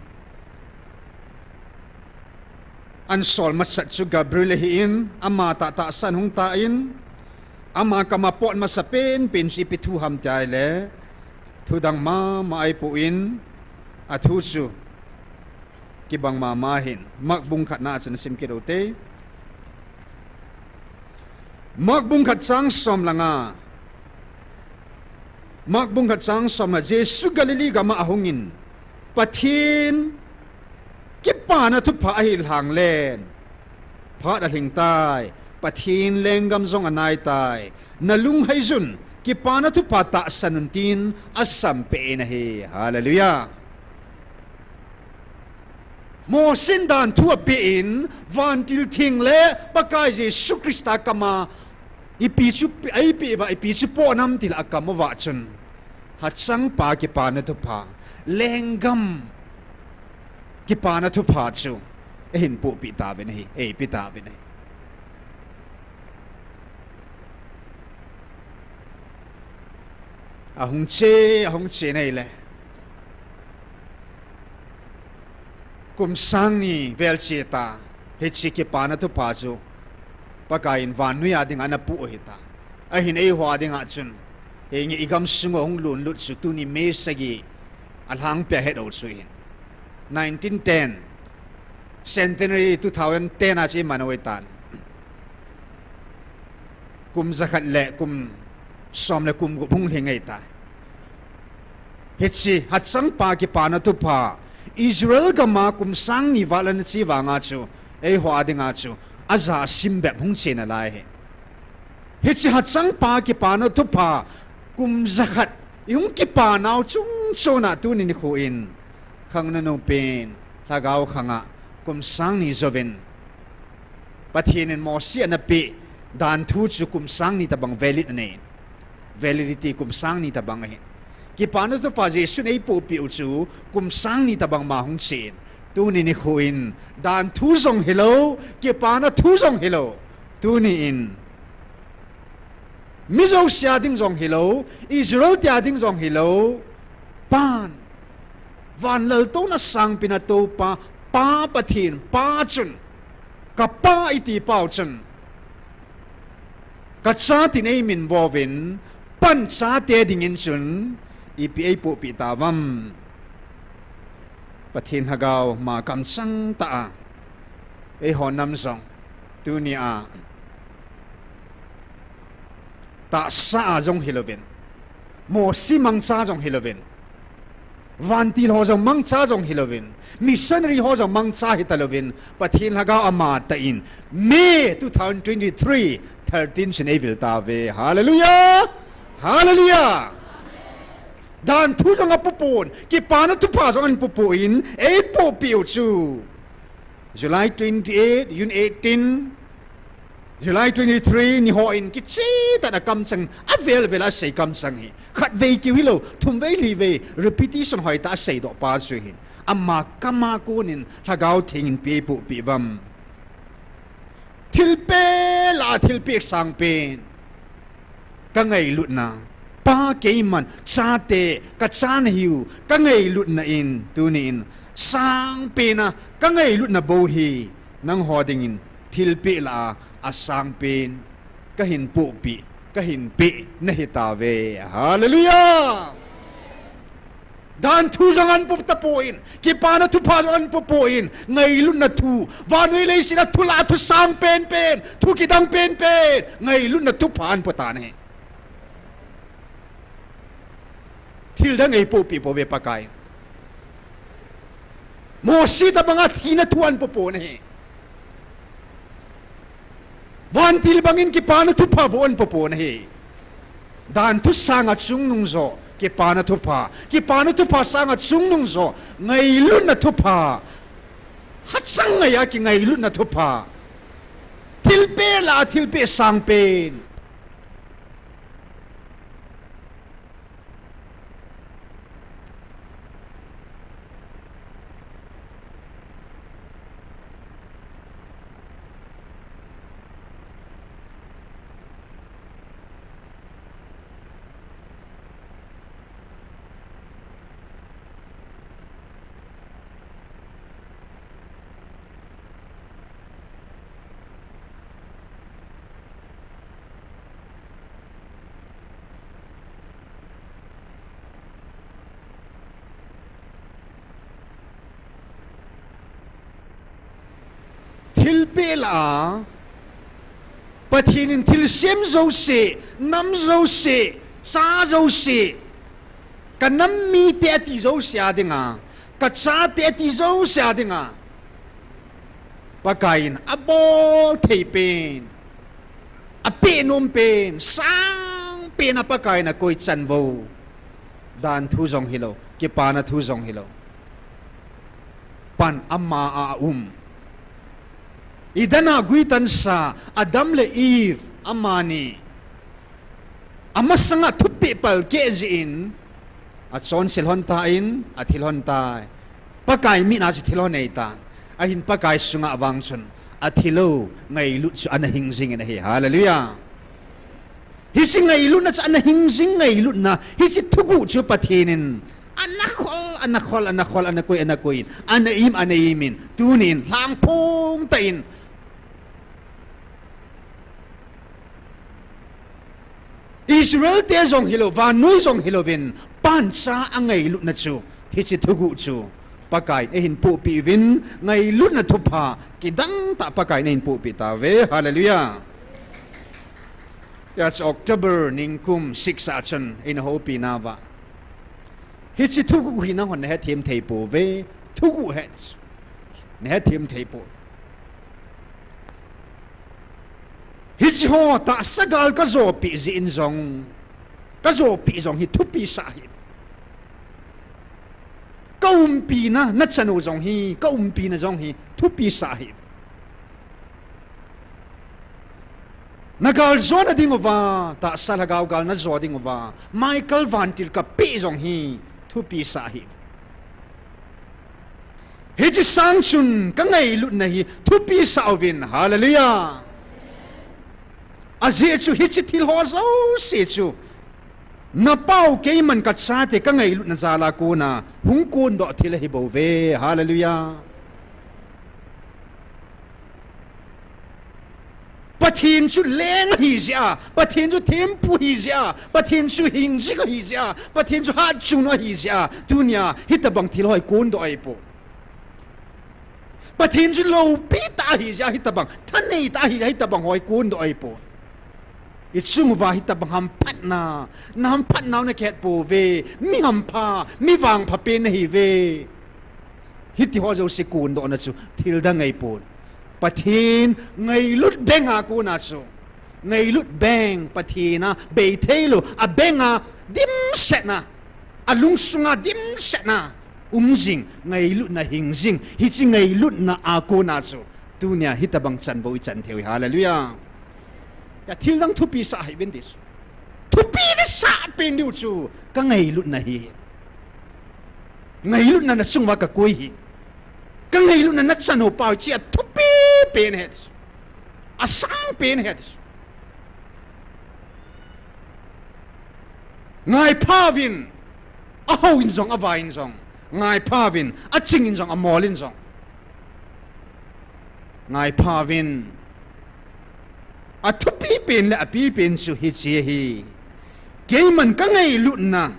ahin sol masat chu Gabriel ahin, ama tahtah san hung tan, ama kama pot masapen pen chu ipi thu ham tia ahile, thu dang mama ahipoh in, athu chu kibang mama ahin, Mark bung khatna a chun nasim kit ute. Mark bung khat chang som le nga. Mark bung khat chang som le nga, Jesu Galilee gama ahungin, Pathen kipana thupha ahil lhang len, phat alhing tai, Pathen lenggam jong anai tai, nalunghaiyun, kipana thupha tahsan un tin asampeh in ahi. Hallelujah. Mosen dan thu apen, vantil theng le Pakai Jesu Christa kama, ipi chu, eipeh uva, ipi chu ponam tile akam uva chun, hachangpa kipana thupha, lenggam kipana thupha chu, eihin pohpeh tauvin ahi, eipeh tauvin ahi. Ahung che, ahung che nai le. Kum sang ni vel che ta, hiche kipana thupha chu, Pakai in vannoi a dinga ana pu u ahi ta. Ahin eiho a dinga chun, henge igam sunga hung lunlut chu tuni May sagi alhangpia het u chu hin. Nineteen ten, centenary two thousand ten a chu iman u ahitan. Kum jakhat le kum som le kum gup hung lhing ahitai. Hiche, hachangpa kipana thupha, Israel gama kum sang ni val ana che vanga chu, eiho a dinga chu, aja asim bep hung che nalai ahi. Hiche hachangpa kipana thupha, kum jakhat, ihung kipanau chungchona tuni nikho in, khangnono pen, lhagao khanga, kum sang ni jouvin, Pathen in Mosi ana peh dan thu chu kum sang ni tobang valid anei. Validity kum sang ni tobang ahi. Kipana thupha Jesun eipohpeh u chu kum sang ni tobang ma hung chen. Tuni nikho in dan thu jong hilou, kipana thu jong hilou. Tuni in mi jouse a ding jong hilou, Israel te a ding jong hilou. Pan, van laltouna sangpen a toupa, Pa Pathen, Pa chun, kapa iti pau chun, kacha tin eiminvo uvin, pan chate dingin chun, ipi eipohpeh tauvam. Pathen lhagao ma kamchang tah a, eiho nam jong, tuni a, tahsa a jong hilouvin, Mosi mangcha jong hilouvin, Vantil ho jong mangcha jong hilouvin, missionary ho jong mangcha hitalouvin, Pathen Lhagao amatah in May two thousand twenty-three, thirteen chun eivil tauve. Hallelujah! Hallelujah! Danthu jong apopon, kipana thupha jong anpopon, eipohpeh u chu July twenty-eight, June eighteen, July twenty-three, niho in kichehtah in akamchang, avel vel a asei kamchang hi. Khatvei keu hilou, thumvei livei, repetition hoitah a aseidoh pa chu hin. Ama kama konin Lhagao Theng in ipi eipohpeh uvam. Thilpeh lah a thilpeh sangpen. Kangailutna, Pa keiman, chate, kacha nahiu, kangailutna in, tuni in, sangpen a, kangailutna bou hi, nangho dingin, thilpeh lah a, asangpen, kahin pohpeh, kahin peh, nahitauve. Hallelujah! Danthu jong anpo tapon, kipana thupha jong anpopon, ngailutna thu, vannoi leiset a thu lah a thu sangpenpen, thu kidang penpen, ngailutna thupha anpo tan ahi. Thildang eipohpeh pouve Pakai. Mosi tobanga thina thu anpopon ahi. Vantil bangin kipana thupha bou anpopon ahi. Danthu sanga chungnung jo, kipana thupha. Kipana thupha sanga chungnung jo, ngailutna thupha. Hachang ngeiya kingailutna thupha. Thilpeh lah a thilpeh sangpen. Thilpeh lah a, Pathen in thilsem jouse, nam jouse, cha jouse, kanam mite ati jouse a dinga, kachate ati jouse a dinga, Pakai in abol thei pen, apeh nom pen, sangpen a Pakai in akoi chanvo. Danthu jong hilou, kipana thu jong hilou. Pan ama a aum. Eden a guitansa Adam le Eve amani amasanga thupeh palkeh jeh in, achonse lhon tan, athi lhon tai. Pakai mitna chu thi lhon ahitan. Ahin Pakai sunga vang chun, athilou ngailut chu ana hing jingin ahi. Hallelujah. Hiche ngailutna chu ana hing jing ngailutna, hiche thuguh chu Pathen in ana khol, ana khol, ana khol, ana koi, ana koi in, ana im, ana im in, tunin lhangphong tah in, Israel te jong hilou, vannoi jong hilouvin, pancha angailutna chu, hiche thuguh chu Pakai in eihin pohpeh uvin, ngailutna thupha kidang tah Pakai in eihin pohpeh tauve. Hallelujah. Hijeh a chu October ningkum six a chun eina houpi nauva, hiche thuguh hi nanghon nahethem thei pouve. Thuguh hi nahethem thei pouve. Hiche ho tahsa gal kajopeh jeh in jong, kajopeh jong hi thupi sah ahi. Kaumpina, nachanu jong hi, kaumpina jong hi thupi sah ahi. Nagal jona dinguva, tahsa lhagao gal najo dinguva, Michael vantil kapeh jong hi thupi sah ahi. Hiche sang chun kangailutna hi thupi sah uvin. Hallelujah. Ajeh chu hiche thil ho jouse chu, napao keiman kachate kangailutna jal a kona hung kondoh thil ahibouve. Hallelujah. Pathen chu leng ahi jeh a, Pathen chu thempu ahi jeh a, Pathen chu hingjing ahi jeh a, Pathen chu hatchungnung ahi jeh a, tunia hitobang thil ho hi kondoh ahipoi. Pathen chu loupi tah ahi jeh a, hitobang thanei tah ahi jeh a, hitobang ho hi kondoh ahipoi. Ichung uva hitobang hamphatna, na hamphatnau na kihet pouve, mi hampha, mi vangpha pen nahiuve. Hitiho jouse kondohna chu thildang ahipon. Pathen ngailut benga kona chu, ngailut beng, Pathen a beitheilou, abenga dimsetna, alungsunga dimsetna um jing, ngailutna hing jing, hiche ngailutna a kona chu tunia hitobang chanvou ichan theiu hi. Hallelujah. Ka thildang thupi sah hih uvin ti chu. Thupi nasah pen diu chu ka ngailutna hi. Ngailutna nachung uva kakoi hi. Ka ngailutna nachan u pa hi, hiche athupi pen ahi ti chu. Asang pen ahi ti chu. Ngaipha uvin, ahou in jong, avai in jong. Ngaipha uvin, aching in jong, amol in jong. Ngaipha uvin, athupi pen le apipen chu hiche ahi. Keiman ka ngailutna,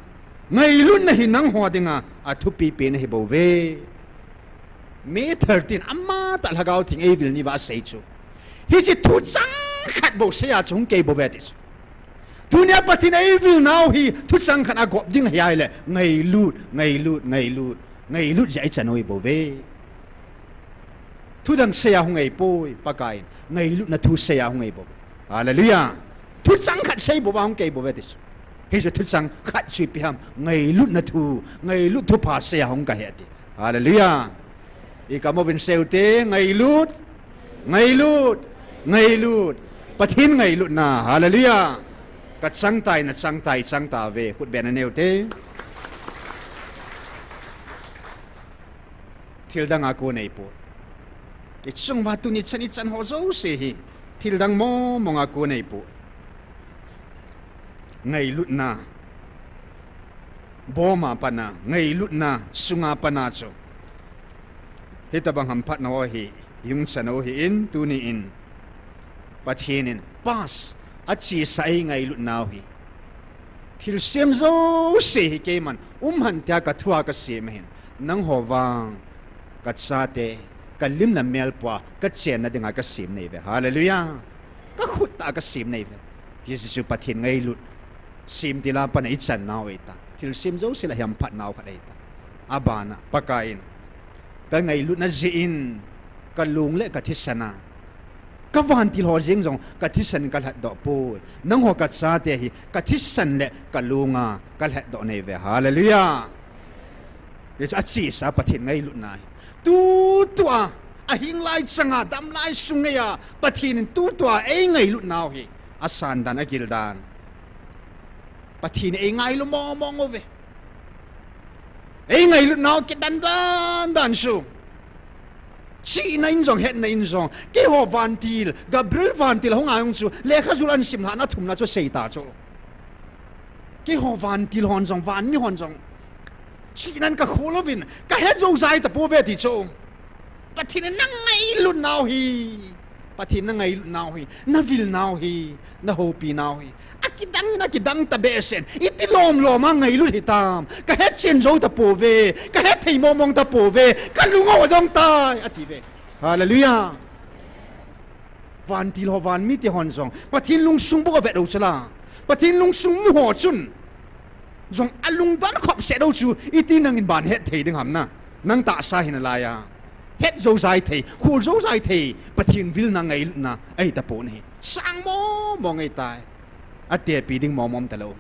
ngailutna hi nangho dinga athupi pen ahibouve. May thirteen, amatah Lhagao Theng eivil nauva asei chu, hiche thuchang khat bou seiya chu hung kei bouve ti chu. Tunia Pathen eivil nau hi thuchang khat agop ding ahi ahile, ngailut, ngailut, ngailut, ngailut jeh a ichan u ahibouve. Thudang seiya hung ahipoi, Pakaiyin ngailutna thu seiya hung ahibouve. Hallelujah. Thuchang khat sei bouva hung kei bouve ti chu. Hichu thuchang khat chu ipi ham, ngailutna thu, ngailut thupha seiya hung kahi ati. Hallelujah. Ikam uvin sei ute, ngailut, ngailut, ngailut. Pathen ngailutna, hallelujah. Kachang tai, nachang tai, chang tauve, khut beh nanei ute. Thildang a kon ahipoi. Ichung uva tuni chan ichan ho jouse hi thildang mong mong a kon ahipoi. Ngailutna boma pana, ngailutna sunga pana chu hitobang hamphatna ho hi hung chan u ahin, tuni in Pathen in past achesa eingailutnau hi, thilsem jouse hi keiman um hen tia kathua kasem ahin, nangho vang, kachate, kalim le melpua kachenna dinga kasem nahiuve. Hallelujah. Kakhut tah a kasem nahiuve. Hiche chu Pathen ngailut, semtil a pana ichan nau ahita. Thilsem jouse lah a hamphatnau khat ahita. Abana, Pakaiyin kangailutna jeh in kalong le kathisan a, kavantil ho jeng jong kathisan in kalhatdoh poi. Nangho kachate hi kathisan le kalonga kalhatdoh nahiuve. Hallelujah. Hichu achesa Pathen ngailutna ahi. Tutua, ahinglai changa, damlai sung ngeiya Pathen in tutua eingailutnau hi asan dan, agil dan, Pathen in eingailu mong mong uve. Eingailutnau kidan dan dan chu, chihna in jong, hetna in jong. Keiho vantil, Gabriel vantil ho ngai jong chu, lekha jul ahin sim lhahna thumna chu seita chu, keiho vantil hon jong, vanmi hon jong, chihnan kakhol uvin, kahet jou jai tapouve ti chu. Pathen in nangailutnau hi, Pathen in nangailutnau hi, navilnau hi, nahoupinau hi, akidang in, akidang tabehseh in, iti lom lom a ngailut hitam, kahetchen jou tapouve, kahet thei mong mong tapouve, kalung u adong tai atiuve. Hallelujah. Vantil ho, vanmite hon jong Pathen lungsung bou avet u chu la, Pathen lungsung mu ho chun jong alungdon khopset u chu, iti nangin ban het thei ding ham na? Nang tahsa hi nalai a, het jou jai thei, khol jou jai thei Pathen vilna, ngailutna ahitapon ahi. Sang mong mong ahitai. Atepi ding mong mong talou.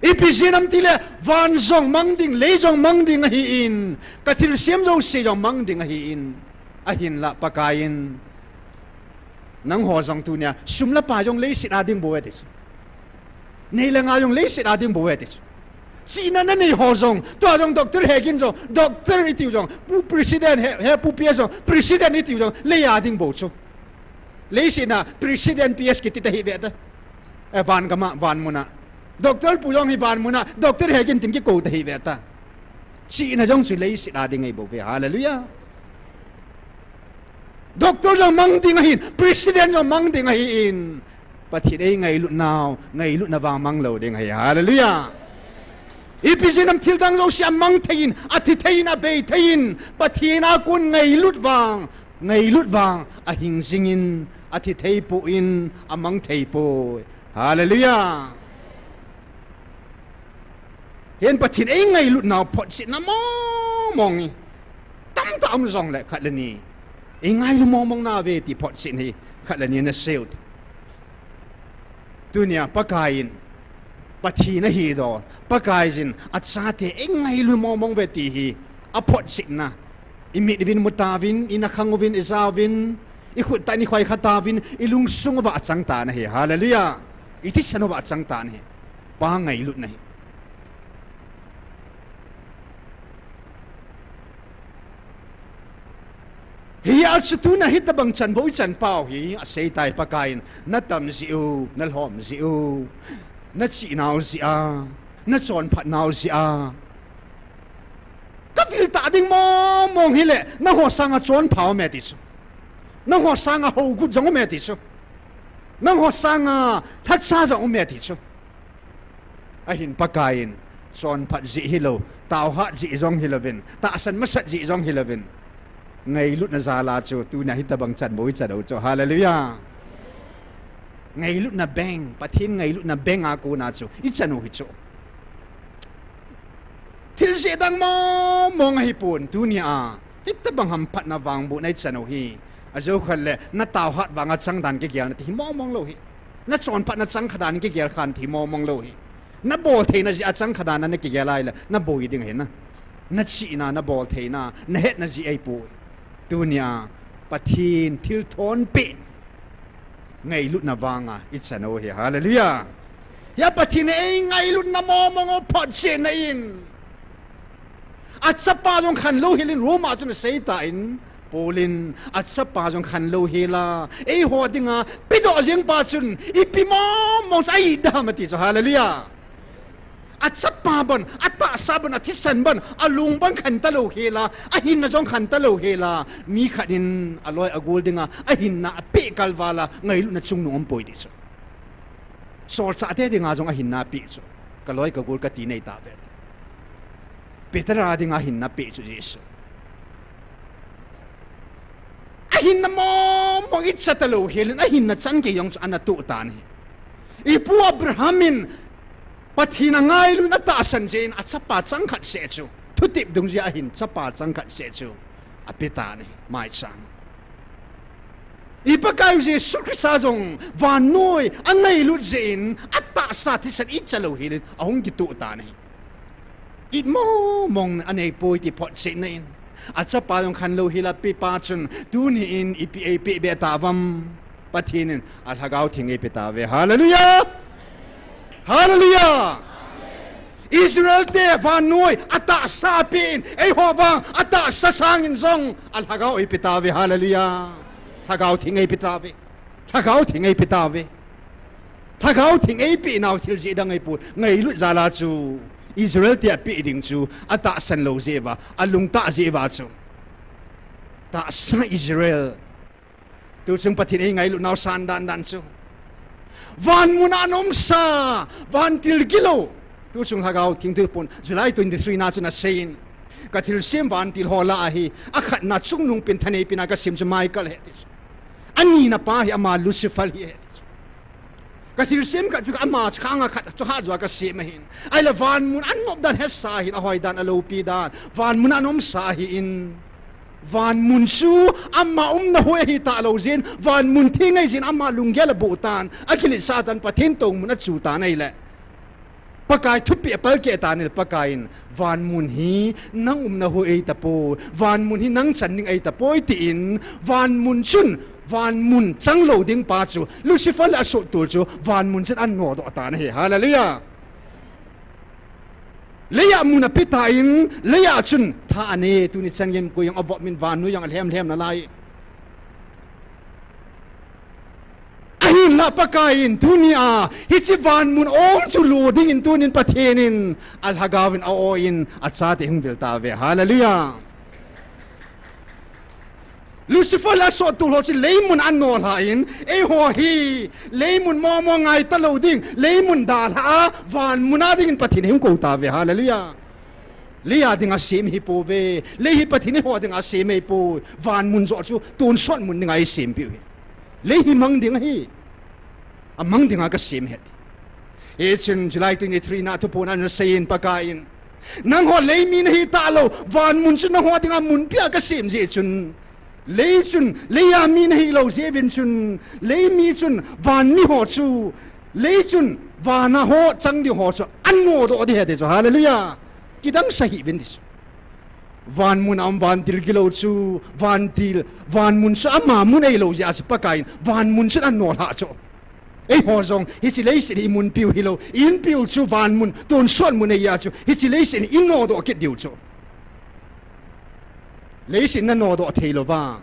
Ipi jeh ham itile, van jong mang ding, lei jong mang ding ahin, kathilsem jouse jong mang ding ahin, ahinla Pakaiyin nangho jong tunia sum le pai jong leiset a ding bouve ti chu. Nei le gou jong leiset a ding bouve ti chu. Chihna nanei ho jong, tua jong Doctor Hegin jong, Doctor itiu jong, Pu President, he, he Pu P S jong, President itiu jong, lei a ding bou chu. Leiset a President P S kiti tahih ve ta. E, van gam a, van mun a, Doctor pu jong hi van mun a Doctor Hegin tin kikou tahih ve ta. Chihna jong chu leiset a ding ahibouve. Hallelujah. Doctor jong mang ding ahin, President jong mang ding ahin, Pathen eingailutnau, ngailutna vang mang lou ding ahi. Hallelujah. Ipi jeh ham, thildang jouse amang thei in, athi thei in, abei thei in, Pathen a kon ngailut vang Ngailut vang ahing jingin, athi thei poi, amang thei poi. Hallelujah. Hin Pathen eingailutnau photchetna mong mong hi tamtah um jongle khat le ni eingailu mong mong nauve ti photchet hi khat le ni nasei u hite. Tunia Pakaiyin Pathen ahi doh, Pakaiyin achate eingailu mong mong uve ti hi aphotchetna. Imit uvin, mutauvin, inakhang uvin, ijauvin, ikhut tah in ikhoi khatauvin, ilungsung uva achang tan ahi. Hallelujah. Ithisan uva achang tan ahi. Pa ngailutna hi. Hia chu tuna hitobang chanbou ichan pau hi aseitai Pakaiyin, natam jeh u, nalhom jeh u, nachihnau jeh a, nachonphatnau jeh a. Kavil tah ding mong mong hile, nangho sanga chonpha ume ti chu. Nangho sanga hougut jong ume ti chu. Nangho sanga lhacha jong ume ti chu. Ahin Pakaiyin, chonphat jeh hilou, taohat jeh jong hilouvin, tahsan masat jeh jong hilouvin, ngailutna jal a chu tunia hitobang chanbou ichan u chu. Hallelujah. Ngailutna bank, Pathen ngailutna bank a kona chu ichan u hi chu. Thil jeh dang mong mong ahipon, tunia hitobang hamphatna vangbohna ichan u hi. Ajou khat le, nataohat vanga chang dan kigel nati hi mong mong lou hi. Nachonphatna changkha dan kigel khan ti mong mong lou hi. Nabol theina jeh a changkha dan a nakigel ahile, naboi ding ahi na. Nachihna, nabol theina, nahetna jeh ahipoi. Tunia Pathen thilthonpeh ngailutna vanga ichan u hi. Hallelujah. Hia Pathen eingailutna mong mong u photchetna in, achapa jong khanlou helin Rome a chun aseitan, Paul in, achapa jong khanlou hela eiho dinga pedoh jeng pa chun ipi mong mong chu ahi dam ati chu. Hallelujah. Achapa bon, atahsa bon, athisan bon, alung bon khantalou hela, ahinna jong khantalou hela, mi khat in aloi agol dinga ahinna apeh kalval a ngailutna chungnung umpoi ti chu. Solchahte dinga jong ahinna peh chu, kaloi kagol kati nei tauve. Peter a dinga hinna peh chu Jesu. Ahinna mong mong icha talou helin ahinna chan kei jong chu ana toh tan ahi. Ipu Abraham in Pathen angailu in atahsan jeh in achapa changkhat seh chu, thutep dungjuia ahin chapa changkhat seh chu ape tan ahi, maicham. I Pakaiu Jesu Christa jong vannoi angailut jeh in atahsa thisan icha lou helin ahung kitoh tan ahi. It mong mong aneipoi ti photchetna in, achapa jong khanlou hela apepa chun tuni in ipi eipeh be tauvam? Pathen in alhagao theng eipe tauve. Hallelujah! Hallelujah! Israel te vannoi atahsa apen, eiho vang atahsa sangin jong alhagao eipe tauve. Hallelujah! Lhagao theng eipe tauve. Lhagao theng eipe tauve. Lhagao theng eipeh nau thil jeh dang ahipon, ngailut jal a chu Israel te apeh ding chu atahsan lou jeh uva, alungtah jeh uva chu. Tahsa Israel. Tuchung Pathen in eingailut nau san dan dan chu, vanmun a ana umsa vantil gilou. Tuchung Lhagao Theng tu pon July twenty-three na chun aseiyin, ka thilsem vantil ho lah a hi akhatna chungnungpen thaneipen a kasem chu Michael ahi ti chu. Anina pa hi ama Lucifer hi ahi ti chu. Ka thilsem khat chu ama khang a khat chu hahjou a kasem ahin. Ahile vanmun a nop dan hesa ahin, ahoi dan, aloupi dan. Vanmun a ana umsa ahin. Vanmun chu ama umna hoi ahi talou jeh in, vanmun theng ahi jeh in ama lunggel aboh tan, akiletsah tan, Pathen tohmun achu tan ahile, Pakai thupeh apalkeh tan ahile, Pakai in, vanmun hi nang umna hoi ahi tapoi, vanmun hi nang chan ding ahi tapoi, tin vanmun chun, vanmun chang lou ding pa chu, Lucifer le asottol chu, vanmun chun ana nodoh tan ahi. Hallelujah! Leiya mun ape tan, leiya chun tha anei, tuni chan gei koi jong avop in vannoi jong alhem lhem nalai. Ahinla Pakai in tunia hiche vanmun ong chu lo dingin tunin Pathen in alhagao in a-oi in achate hung vil tauve. Hallelujah. Lucifer le asottol ho chu leimun a anolha in, eiho hi leimun momo ngai talou ding, leimun dalha a, vanmun a dingin Pathen in hung kou tauve. Hallelujah. Lei a dinga sem hi pouve. Lei hi Pathen in eiho dinga sem hi poi. Van mun joh chu tonsot mun dinga eisempeh u ahi. Lei hi mang ding ahi. Amang dinga kasem ahi. Hichun July twenty-three na thuphon a ana seiyin Pakaiyin, nangho lei mi nahi talou, van mun chu nangho dinga munpi a kasem jeh chun, lei chun lei a mi nahilou jeh uvin chun, lei mi chun van mi ho chu, lei chun van a ho chang ding ho chu anodoh ding ahi ti chu. Hallelujah. Kidang sa hih uvin ti chu. Van mun a um vantil gilou chu, vantil, van mun chu ama mun ahilou jeh a chu Pakaiyin van mun chun anolhah chu. Eiho jong hiche leiset hi imunpiu hilou, inpiu chu van mun, tonsot mun ahi a chu, hiche leiset hi inodoh kit diu chu. Leiset nanodoh theilouva,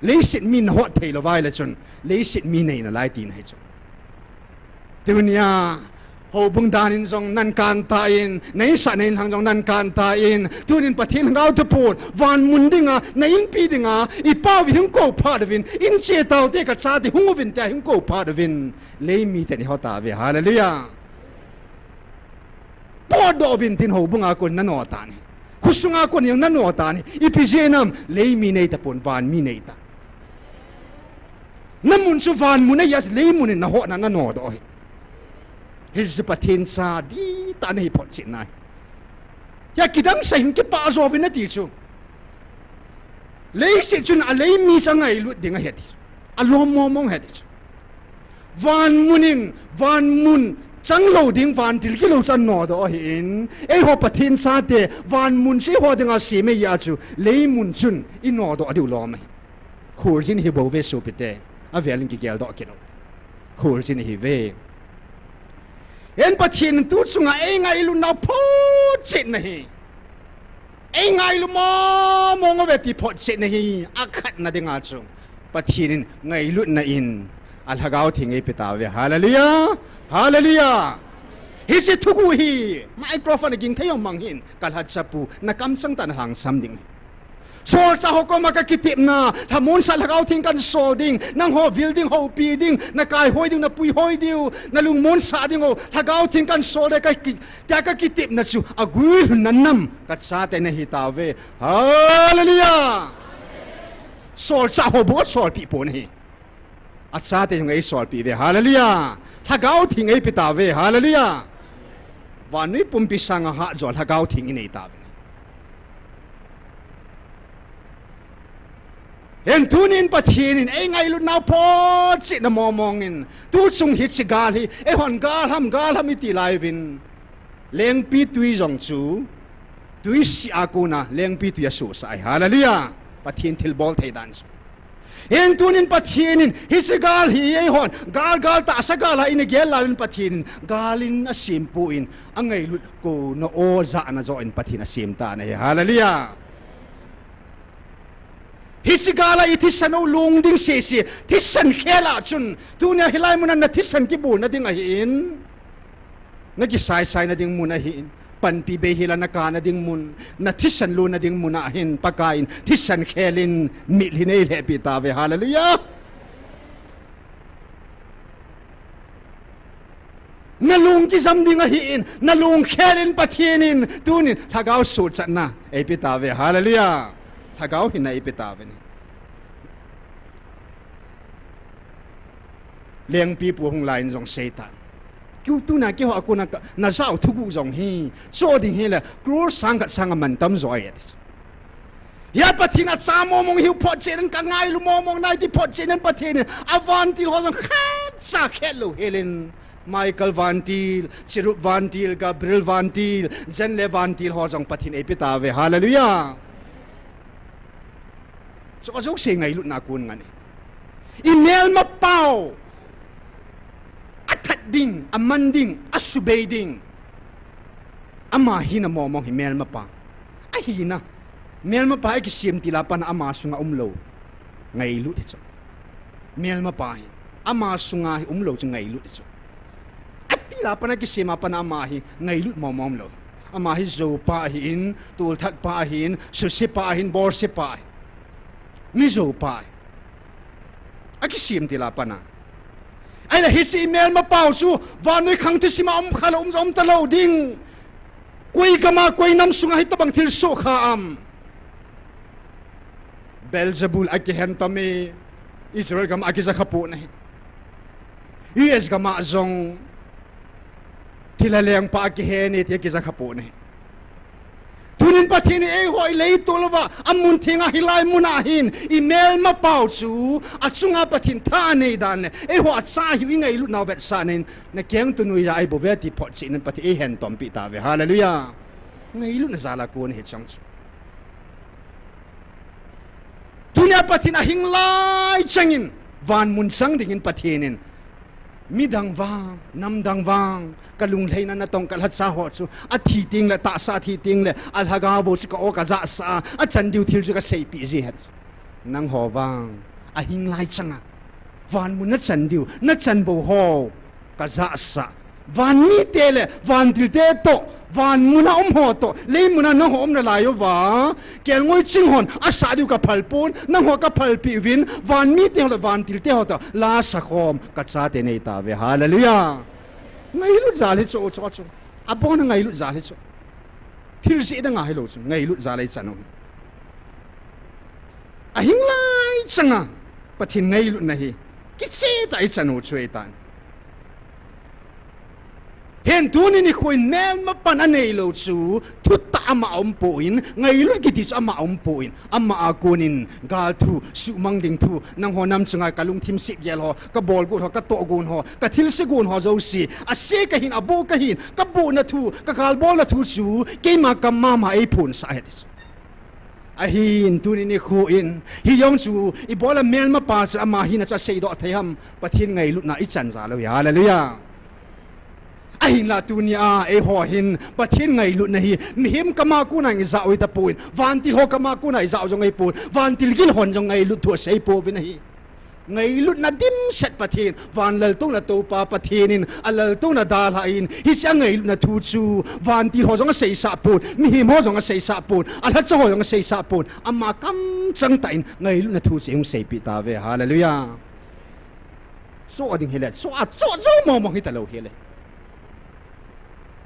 leiset mi nahot theilouva ahile chun, leiset mi nei nalai tina ahi chu. Tunia houbung dan in jong nakan tan, na insung na inlhang jong nakan tan, tunin Pathen Lhagao thuphon, van mun dinga, na inpi dinga, ipauvin hung kou phat uvin, in che taute kachate hung uvin tia hung kou phat uvin, lei miten ihotauve. Hallelujah. Potdoh uvin tin, houbung a kon nano tan ahi. Khosunga kon jong nano tan ahi. Ipi jeh ham, lei mi neitapon, van mi neita. Namun chu van mun ahi a, lei mun in nahohna nanodoh ahi. Hichu Pathen cha dihtah nahi photchetna ahi. Hia kidang sa hin kipah jouvin nati chu. Leiset chun alei mi chu angailut ding ahi ti. Alom mongmong ahi ti chu. Van mun in, van mun changlou ding, vantil gilou chu anodoh ahin, eiho Pathen chate van mun chu eiho dinga sem ahi a chu, lei mun chun inodoh diu lom ahi. Kholjin ihi bouve sopite, avel in kigeldoh kit u. Kholjin ihiuve. Hin Pathen in tu chunga eingailutnau photchetna hi, eingailu mongmong uve ti photchetna hi, akhatna dinga chu Pathen in ngailutna in aLhagao Theng eipetauve. Hallelujah! Hallelujah! Hiche thuguh hi microphone a ging thei jong mang hih in, kalhachapu, nakamchang tah in nalhangsam ding ahi. Solchah ho koma kakitepna, lhamonsah Lhagao Theng kahinsol ding, nangho vil ding, houpi ding, nakaihoi ding, napuihoi diu, nalungmonsah diu, Lhagao Theng kahinsol ding, kaki, tia kakitepna chu aguilhunna nam kachate nahitauve. Hallelujah! Solchah ho bou asolpeh pon ahi. Achate jong eisolpeh uve. Hallelujah! Lhagao Theng eipetauve. Hallelujah! Vannoi pumpi sanga hatjo Lhagao Theng ineitauve. Hin tunin Pathen in eingailutnau photchetna mongmong in, tu chung hiche gal hi eihon gal ham, gal ham iti laiyuvin, lengpitwi jong chu twisih a kona lengpitwi asuhsah ahi. Hallelujah! Pathen thilbol thei dan chu. Hin tunin Pathen in hiche gal hi eihon gal, gal tahsa gal a ina gel laiyuvin Pathen in gal in asempon, angailut kona o jahna joh in Pathen in asem tan ahi. Hallelujah! Hiche gal a ithisan u lung ding sese, thisan khel a chun, tunia hilai mun a nathisan kibolna ding ahin, nakisaisaina ding mun ahin, panpi beihel a nakana ding mun, nathisan lona ding mun ahin, Pakai in thisan khel in mitlhi in eilhepeh tauve. Hallelujah! Nalung kijam ding ahin, nalung khel in Pathen in tunin Lhagao suhchatna eipetauve. Hallelujah! Lhagao hinna eipetauve. Lengpipu hung laiyin jong seitan, keiho tuna keiho a kona najah u thuguh jong hi, choh ding hile crore sang khat sanga mantam jo ahi ati. Hia Pathen in acha mongmong hiu photchetnan, kangailu mongmong nai ti photchetnan Pathen in avantil ho jong khatcha khetlou helin, Michael vantil, Cherub vantil, Gabriel vantil, Janle vantil ho jong Pathen in eipetauve. Hallelujah! Chu ajouse ngailutna kon ngen ahi. Imelmapau athat ding, aman ding, asubei ding, ama hina mongmong hi melmapa. Ahina, melmapa hi akisem til a pat a ama sunga umlou ngailut hichu. Melmapa hi ama sunga hi umlou chu ngailut hichu. Atil a pat a akisem a pat a ama hi ngailut mongmong umlou. Ama hi joupa ahin, tolthatpa ahin, susepa ahin, bolsepa ahi. Mijoupa ahi. Akisem til a pat a. Ahile hiche imelmapau chu vannoi khang thusim a um khalou, um, um talou ding. Koi gam a, koi nam sunga hitobang thil soh kha am? Beelzebul akihen tome, Israel gam a akija kha pon ahi. U S gam a jong thilha lengpa akihen e ti akija kha pon ahi. Tunin Pathen in eiho i leitol uva, amun thenga hilai muna hin, i melmapau chu, achunga Pathen tha anei dan le, eiho acha hiu i ngailutnau vetsahnan, nakeng tunu a eibol uve ti photchetnan Pathen eihen tompeh tauve. Hallelujah. Ngailutna jal a kon ahi chang chu. Tunia Pathen ahing lai changin, van mun chang dingin Pathen in, midang vang, namdang vang, kalunglhaina natong kalhacha ho chu, athi tengle, tahsa athi tengle, alhagao bou chu ka-o kajahsah a, achan diu thil chu kaseipeh ji ahi. Nangho vang, ahing lai changa, van mun nachan diu, nachan bou ho, kajahsah. Van mite le vantilte toh, van muna um ho toh, lei muna nangho um nalai uva, kelngoi ching hon asah diu kaphal pon, nangho kaphalpeh uvin, van mite ho le vantilte ho toh la sakhom kachate nei tauve. Hallelujah. Ngailut jal hi chu, chu, chu. Abona ngailut jal hi chu. Thil jeh danga hilou chu, ngailut jal a ichan u hi. Ahing lai changa Pathen ngailutna hi kicheh tah a ichan u chu ahitan. Hin tuni nikho in melmapan aneilou chu, thutah ama aumpoi, ngailut kiti chu ama aumpoi, ama a konin gal thu, suhmang ding thu, nangho nam chunga kalungthim sepgel ho, kabolgot ho, katohgon ho, kathilse gon ho jouse, ase kahin, abo kahin, kabohna thu, kagalbolna thu chu keima kam mama eiphonsah ahi ti chu. Ahin tuni nikho in, hijong chu ibola melmapa chu ama hina chu aseidoh thei ham, Pathen ngailutna ichan jal u hi. Hallelujah. Ahinla tunia eiho hin Pathen ngailutna hi mihem kama kona ijah u hitapon, vantil ho kama kona ijah u jong ahipon, vantil gil hon jong ngailut thu aseipouvin ahi. Ngailutna dimset Pathen, van laltouna toupa Pathen in alaltouna dalhan, hiche angailutna thu chu vantil ho jong aseisah pon, mihem ho jong aseisah pon, alhacha ho jong aseisah pon, ama kamchang tah in ngailutna thu chu eihung seipeh tauve. Hallelujah. Choh ding hile, choh a choh jou mongmong hitalou hile.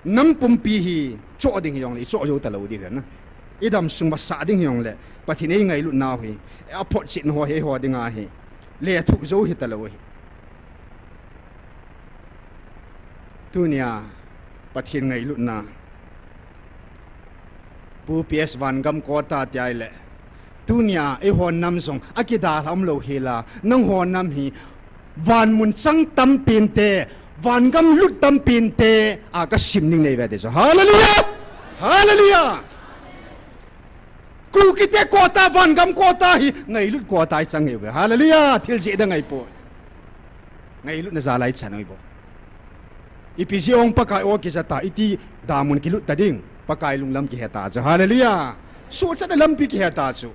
Nam pumpi hi choh ding hijongle, ichoh jou talou diu ahi na. Idam sung masah ding hijongle, Pathen in eingailut nau hi, aphotchetna ho hi eiho dinga hi lethuh jou hitalou ahi. Tunia Pathen ngailutna, Pu P S vangam quota tia ahile, tunia eiho nam jong akidalha umlou hela, nangho nam hi vanmun chang tampin te, vangam lut tampin te a kasim ding neive ti chu. Hallelujah! Hallelujah! Kukite quota, vangam quota hi ngailut quota ichang hiuve. Hallelujah! Thil jeh dang ahipoi. Ngailutna jal a ichan u ahibou. Ipi jeh ong Pakai o kijata, iti damun kilut ta ding, Pakai lunglam kihe ta chu. Hallelujah! Suhchatna lampi kihe ta chu.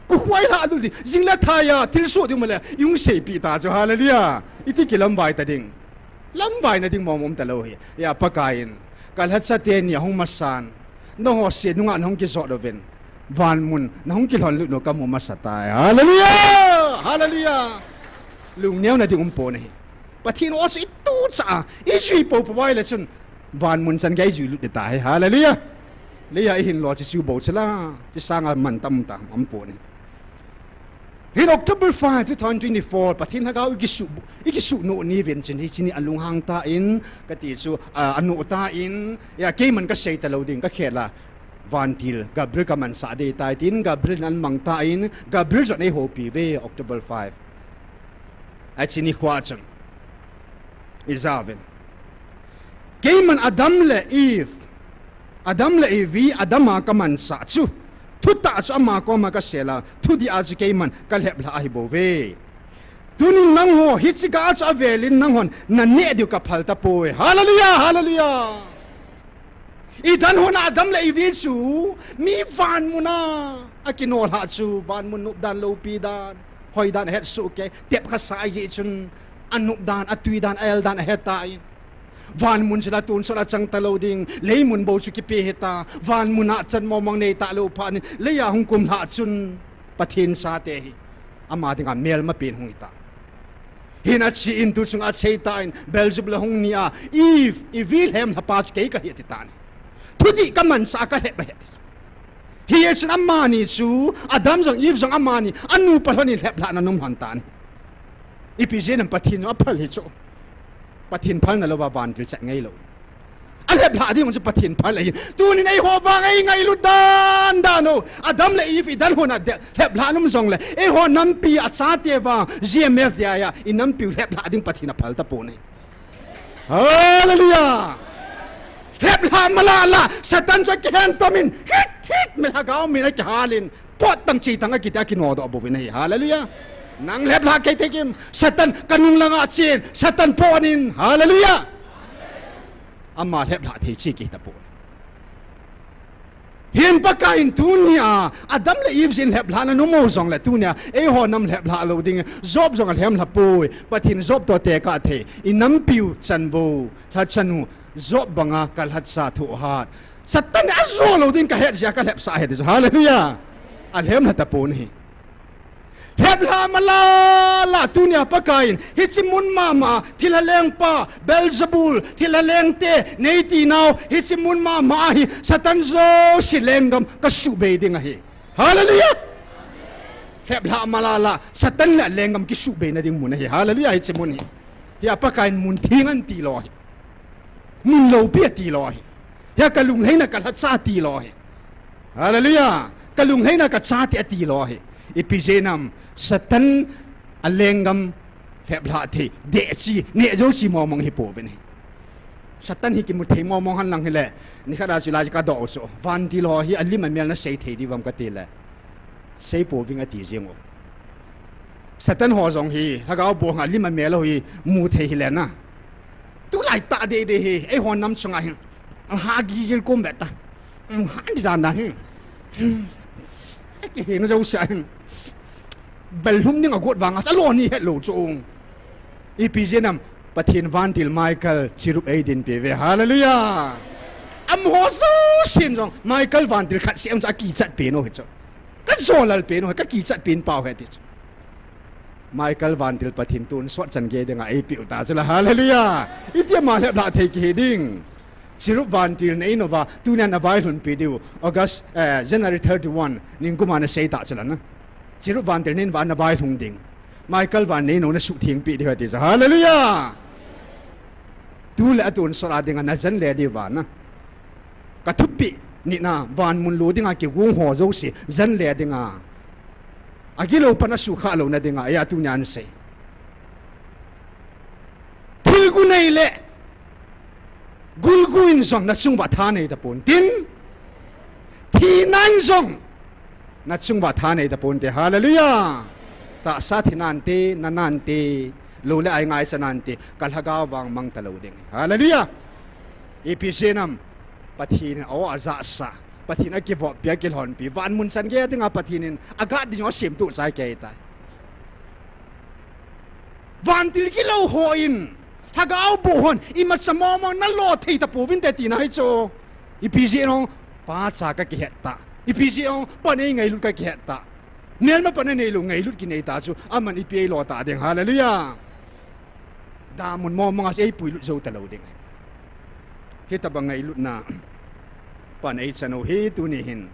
Kukhoi lha dul ding, jing le thaiya thilsoh ding um le, ihung seipeh ta chu. Hallelujah! Iti kilamvai ta ding. Lamvaina ding mong um talou hi. Hia Pakai in, kalhacha teni ahung masan, nangho se nunga nahung kijot uvin, vanmun nahung kilhonlut u kamu masa tai. Hallelujah! Hallelujah! Lungneona ding umpon ahi. Pathen o chu ituchah a ijui poupou vaile chun, vanmun chan gei ijuilut ding tahi. Hallelujah! Leiya ihinlo chu chu bou chu la, chu sanga mantam tam umpon ahi. Hin October five, two thousand twenty-four, Pathen Lhagao ikisuh, ikisuh noh ni uvin chun hiche ni alunghang tan, kati chu, a, anoh tan, hia keiman kasei talou ding kakhel a, vantil Gabriel kamansah ding tai tin, Gabriel in amang tan, Gabriel jong eihoupi uve, October five. Hiche nikho chun ijah uvin, keiman Adam le Eve, Adam le Evi Adam a kamansah chu, thutah chu ama koma kasel a, thudih a chu keiman kalheplhah ahibouve. Tunin nangho hiche gah a chu avelin nanghon naneh diu kaphal tapoi. Hallelujah! Hallelujah! Idan hon Adam le Evi chu mi vanmun a akinolhah chu, vanmun nopdan, loupi dan, hoidan ahetsoh kei, tepkhasa ahijeh chun, anopdan, atuidan, a-eldan ahetan. Vanmun chula tonsot achang talou ding, leimun bou chu kipe hita, vanmun a chan mongmong neita lou phat in, leiya hung kumlhah chun, Pathen chate hi ama dinga melmapen hung hita. Hin achen tu chunga acheitan, Beelzebul ahung nia, Eve, Evi lhem lhapa chu kei kahi atitan. Thudih ka mansah a ka lhep ahi. Hichun amani chu, Adam jong Eve jong amani, anu pa lhon in lheplhah na um lhon tan. Ipi jeh ham Pathen jong aphal hi chu. Pathen phalna louva vantil chat ngai lou. Alheplhah ding chu Pathen phal ahi. Tunin eiho vang eingailut dan dan u. Adam le Eve i dan hon a de, lheplhah na um jongle. Eiho nampi a chate vang, G M F dia, i nampi u lheplhah ding Pathen aphal tapon ahi. Hallelujah. Lheplhah mala la, Satan chu akihen tomin, hit, hit, mi lhagao min akihalin, pot tang chi tang akiti akinodoh bouvin ahi. Hallelujah. Nang lheplhah kei thei kim, Satan ka nung langa chen, Satan ponin. Hallelujah. Ama lheplhah thei chi kei tapon. Hin Pakai in tunia, Adam le Eve jin lheplhah na um u jongle tunia, eiho nam lheplhah lou ding, Job jong alhemlha poi, Pathen Job toh tekah thei, i nampi u chanvo, lhachan u, Job banga ka lhacha thohhat. Satan in ajo lou ding ka het jeh a ka lhepsah ahi ti chu. Hallelujah. Alhemlha tapon ahi. Lheplhah mala la tunia Pakai in, hiche mun mama, thilha lengpa, Beelzebul, thilha lengte, nei tinau, hiche mun mama hi, Satan jouse lenggam ka subei ding ahi. Hallelujah! Lheplhah mala la, Satan le lenggam kisubeina ding mun ahi. Hallelujah, hiche mun hi. Hia Pakai in mun theng ahin ti lou ahi. Mun loupi ati lou ahi. Hia ka lunglhaina ka lhacha ati lou ahi. Hallelujah. Ka lunglhaina ka chate ati lou ahi. Ipi jeh ham Satan a lenggam lheplhah thei, deh chi, neh jou chi mong mong hi pouvin ahi. Satan hi kimu thei mong mong hen lang hile, nikhat a chu lai ka doh u chu. Vantil ho hi alim amel na sei thei diu vem ka tile. Sei pouving ati jeng u. Satan ho jong hi, lhagao bou hanga lim amel u hi, mu thei hile na. Tulai tah deh deh hi, eiho nam chunga hin. Aha gigil kom ve ta. Aha di dan dan hin. Kihe na jouse hin. Bel lhum ding agot vanga, cha lo ni het lou chu. Ipi jeh ham, Pathen vantil Michael chirup eidin pe ve. Hallelujah. Amaho jousen jong, Michael vantil khat seh chu akichat pen u hi chu. Ka jolal pen u, ka kichat pen pau ahi ti chu. Michael vantil Pathen tonsot chan gei dinga eipeh u ta chu la, hallelujah. Iti ama lheplhah thei kihi ding. Chirup vantil nei nouva, tunia na vailhun pi diu. August, eh, January thirty-one, ning kuma na sei ta chu la na. Chirup vantil nei nouva na vailhun ding. Michael van nei nou na suhtheng pi diu ahi ti chu. Hallelujah. Tule atonsot a dinga na jen le diu va na. Ka thupeh nina, van mun lo dinga kigong ho jouse, jen le dinga. Agilou pan asuhkhah louna dinga, eia tunia ahin sei. Thilgu nei le, gulgu in jong na chunguva tha nei tapon tin. Thina in jong, na chunguva tha nei tapon te, hallelujah. Tahsa thi nante, na nante, lou le ai ngaicha nante, ka lhagao vang mang talou ding. Hallelujah. Ipi jeh ham, Pathen in aw ajahsah, Pathen akivoppi, akilhonpi, van mun chan gei dinga Pathen in agat ding jong asemtoh chai kei tai. Vantil gilou hon, lhagao bou hon, imacha mong mong na lo thei tapouvin te tina hi chu. Ipi jeh ham, pa cha ka kihet ta. Ipi jeh ham, pan eingailut ka kihet ta. Melma pan anei lou ngailut kinei ta chu, aman ipi eilo ta ding, hallelujah. Damun mong mong a chu eipuilut jou talou ding. Hitobang ngailutna pan eichan u hi tuni hin.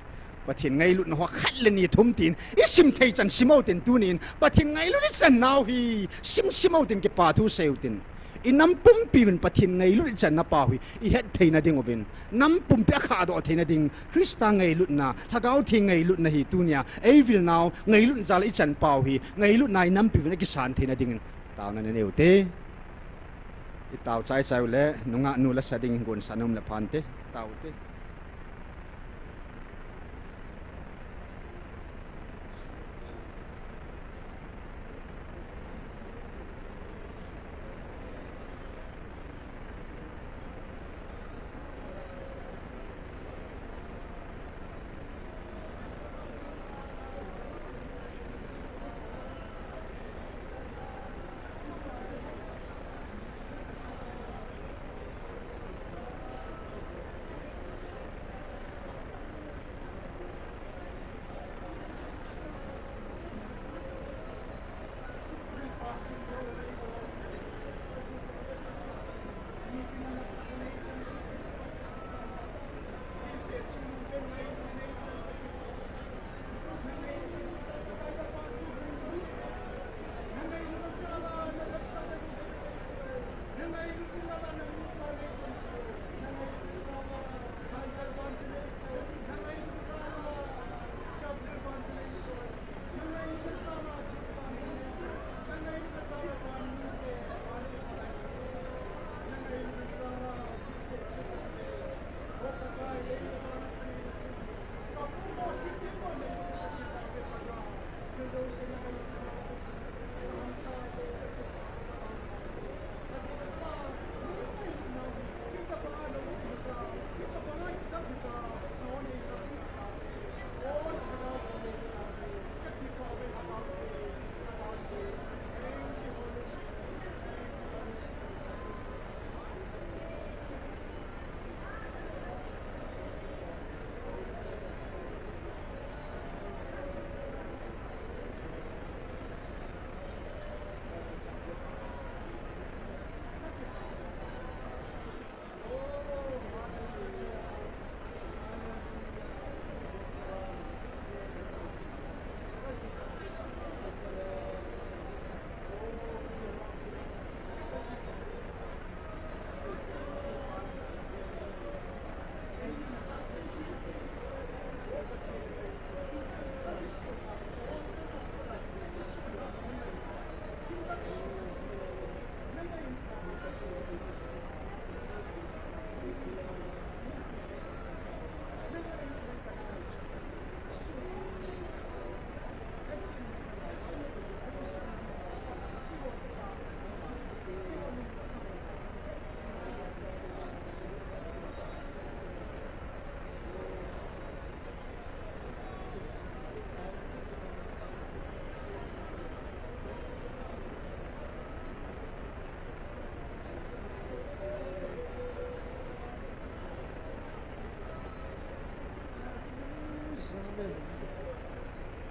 Pathen ngailutna ho khat le ni thum tin, isim thei chan sim u tin tuni hin. Pathen ngailut ichan nau hi, sim sim u tin kipa thu sei u tin. I nam pumpi uvin Pathen ngailut ichan na pau hi, ihet theina ding uvin. Nam pumpi akhahdoh theina ding, Christa ngailutna, Lhagao Theng ngailutna hi tunia, eivil nau, ngailut jal ichan pau hi, ngailutna i nampi uvin akisan theina dingin. Taona nanei u te. I tao chai chai u le, nungah nu la sa ding gon sa nom le phan te, tao te.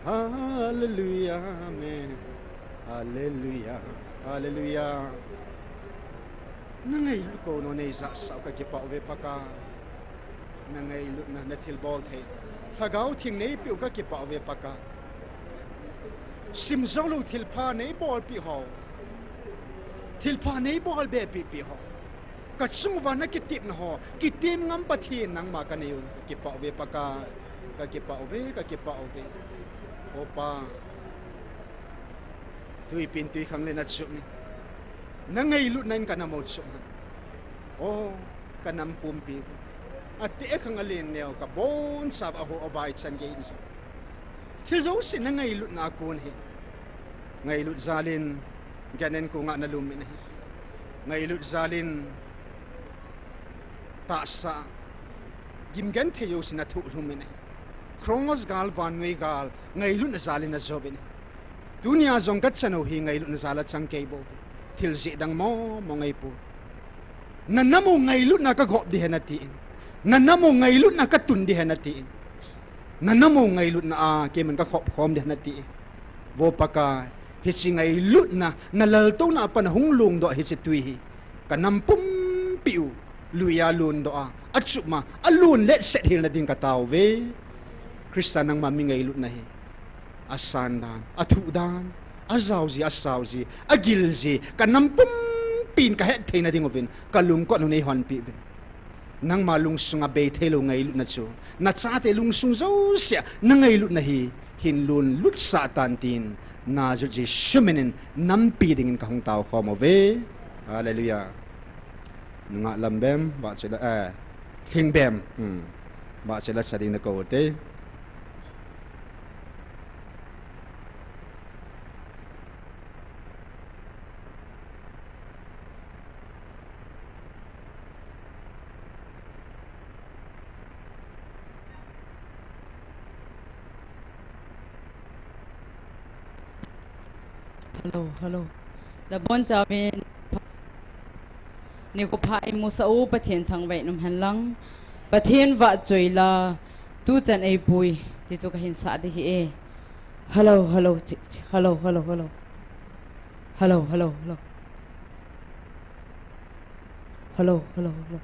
Hallelujah, amen. Hallelujah, hallelujah. Na ngailut kou nau nei jahsah u ka kipah uve Pakai. Na ngailutna, na thilbol thei, Lhagao Theng nei peh u ka kipah uve Pakai. Sim jong lou thilpha nei bolpeh ho, thilpha nei bol be peh peh ho, ka chung uva na kitepna ho kitem ngam Pathen nangma ka nei u, ka kipah uve Pakai. Ka kipah uve, ka kipah uve. O Pa, tuipi in tuikhang le na chup in, na ngailutna in ka nam u chup in. O, ka nam pumpi u, ateh khang alen neo ka bonchauva aho abai chan gei in jong, thil jouse na ngailutna a kon ahi. Ngailut jal in gan in kong a na lum in ahi. Ngailut jal in tahsa, gim genthei jouse na thohlhum in ahi. Cross gal, vannoi gal, ngailutna jal in na jou in ahi. Tunia jong ka chan u hi ngailutna jal a chang kei bou ve. Thil jeh dang momo ngai poi. Na nam u ngailutna ka gop ding ahi na tin, na nam u ngailutna ka tun ding ahi na tin, na nam u ngailutna a keiman ka khop khom ding ahi na tin. Vo Pakai, hiche ngailutna, na laltouna a pat na hung longdoh hiche tui hi ka nam pumpi u lui a lon doh a, achup ma, alon letset hel na ding ka tao uve. Christa, nangma mi ngailutna hi asan dan, athuh dan, ajao ji, asao ji, agil ji, ka nam pumpi in ka het thei na ding uvin ka lungkot u nei honpi uvin. Nangma lungsung a bei thei lou ngailutna chu na chate lungsung jouse a na ngailutna hi hin lon lutsah tan tin, Nazareth Jesu min in nampi ding in ka hung tao khom uve. Hallelujah. Nungah Lambem, vahchoi la, eh, Lhingbem, hmm, vahchoi la sa ding na kou u te. Hello, hello. Na bonchauvin nikho pha imusah u Pathen thangvah in um hen lang. Pathen vahchoi la, tuchan eipui ti chu kahin sah ding ahi e. Hello, hello, chi, chi. Hello, hello, hello. Hello, hello, hello. Hello, hello, hello.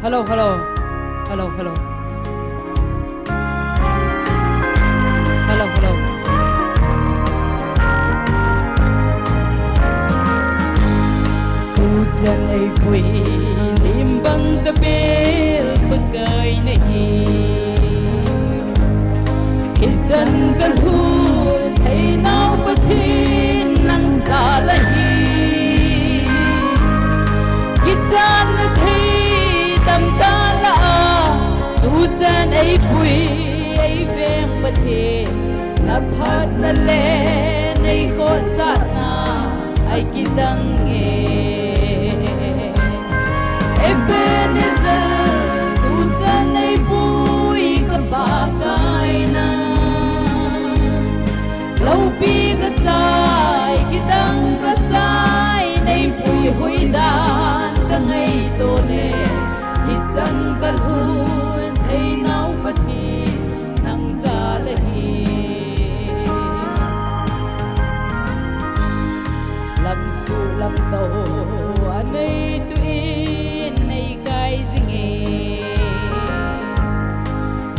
Hello, hello. Hello, hello. Hello, hello. Chan eipui lim bang kabel Pakai nahi. Hichan kalhun theinau Pathen nang jal ahi. Kichatna thei tamtah lah a, tuchan eipui eiveng Pathen, naphatna le neikhohsahna akidang e. Ebenezer, tuchan eipui ka Pakai nang. Loupi kasai, kidang kasai, neipui huidan kangaito le, hichan kalhun theinau Pathen nang jal ahi. Lamsuh lamto anei tuin neikai jing e.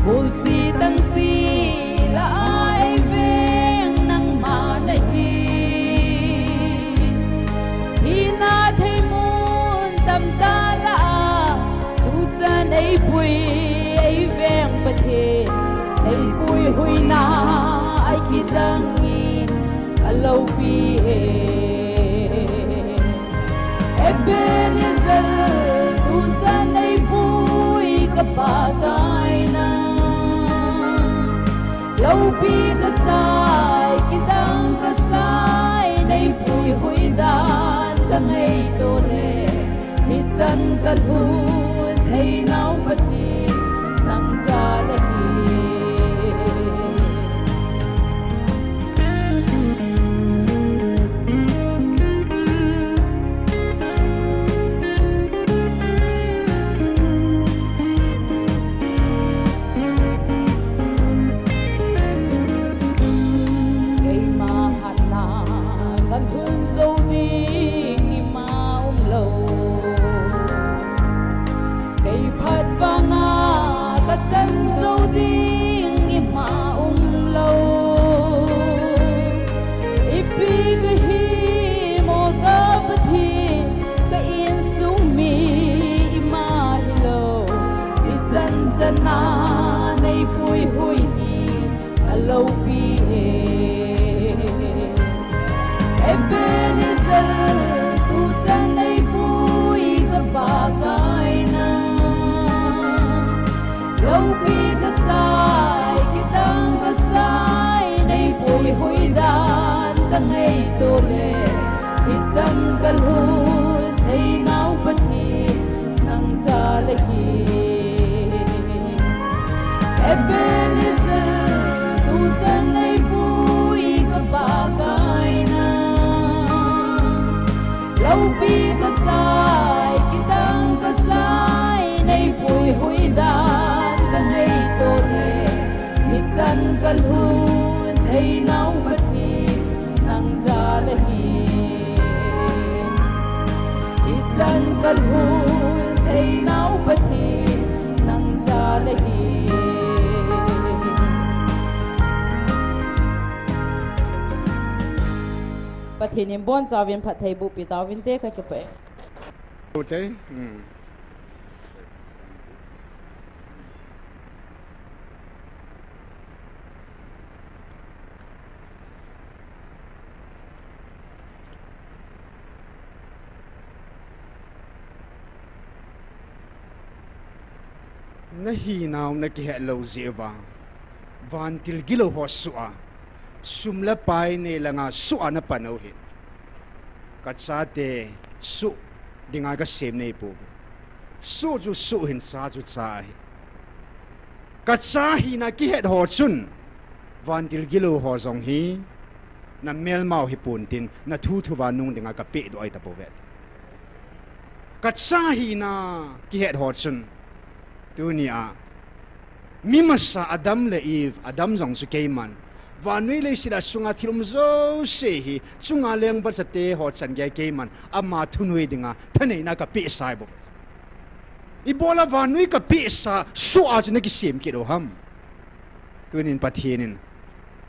Bulsi tangsi lah a eiveng nangma nahi. Thina theimun tamtah lah a, tuchan eipui eiveng Pathen, eipui huina akidang in aloupi e. Ebenezer, tuchan eipui ka Pakai nang. Loupi kasai, kidang kasai, neipui huidan kangaito le, hichan kalhun theinau Pathen nang jal ahi. Keima hatna kalhun jou ding ima umlou. Kei phat vanga kachan jou ding ima umlou. Ipi kahi mo ka Pathen, ka insung mi ima hilou. Hichan chana neipui hui hi aloupi e. Ebenezer, tuchan eipui ka Pakai nang. Loupi kasai, kidang kasai, neipui huidan kangaito le, hichan kalhun theinau Pathen nang jal ahi. Ebenezer, tuchan eipui ka Pakai nang. Loupi kasai, kidang kasai, neipui huidan kangaito le, hichan kalhun theinau Pathen nang jal ahi. Hichan kalhun theinau Pathen nang jal ahi. Pathen in bonchauvin phattheiboh pi tauvinte, kakipah e. Ute, hmm. Nahinau nakihet lou jeh uva, vantil gilou ho soh a, sum le pai nei langa soh a napan u hi. Kachate soh dinga kasem neipouve. Soh chu soh ahin, cha chu cha ahi. Kacha hina kihet ho chun, vantil gilou ho jong hi, namelmau hipon tin, nathuthu uva nung dinga kapehdoh ahi tapouve. Kacha hina kihet ho chun, tunia, mi masa Adam le Eve, Adam jong chu keiman, vannoi leiset a sunga thil um jouse hi, chunga leng vachate ho chan geiya keiman, ama thunoi dinga thaneina kapehsa ahibouve. Ibola vannoi kapehsa soh a chu nakisem kit u ham? Tunin Pathen in,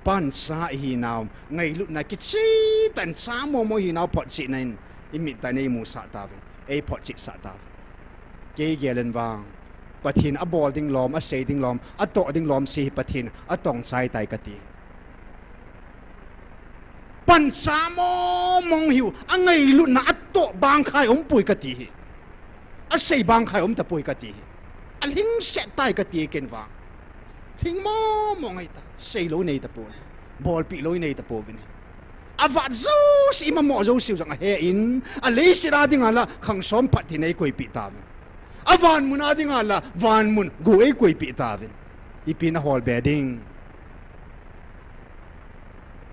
pancha ihinau, ngailutna kicheh tah in cha momo ihinau photchetna in, imit tah in eimusah tauvin. eiphotchetsah tauve. Kei gel in vang, Pathen abol ding lom, asei ding lom, atoh ding lom se hi Pathen atong chai tai kati. Pancha mong mong hiu, angailutna atoh bangkha umpoi kati hi. Asei bangkha um tapoi kati hi. Alhingset tai kati ken vang. Lhing mong mong ahitai, seilou nei tapoi. Bolpeh lou nei tapouvin. Avat jouse, imamo jouseu jong ahe in, aleiset a dinga la khang som phat thei in eikoipeh tauvin. Avanmun a dinga la vanmun go eikoipeh tauvin. Ipi naholbe ding.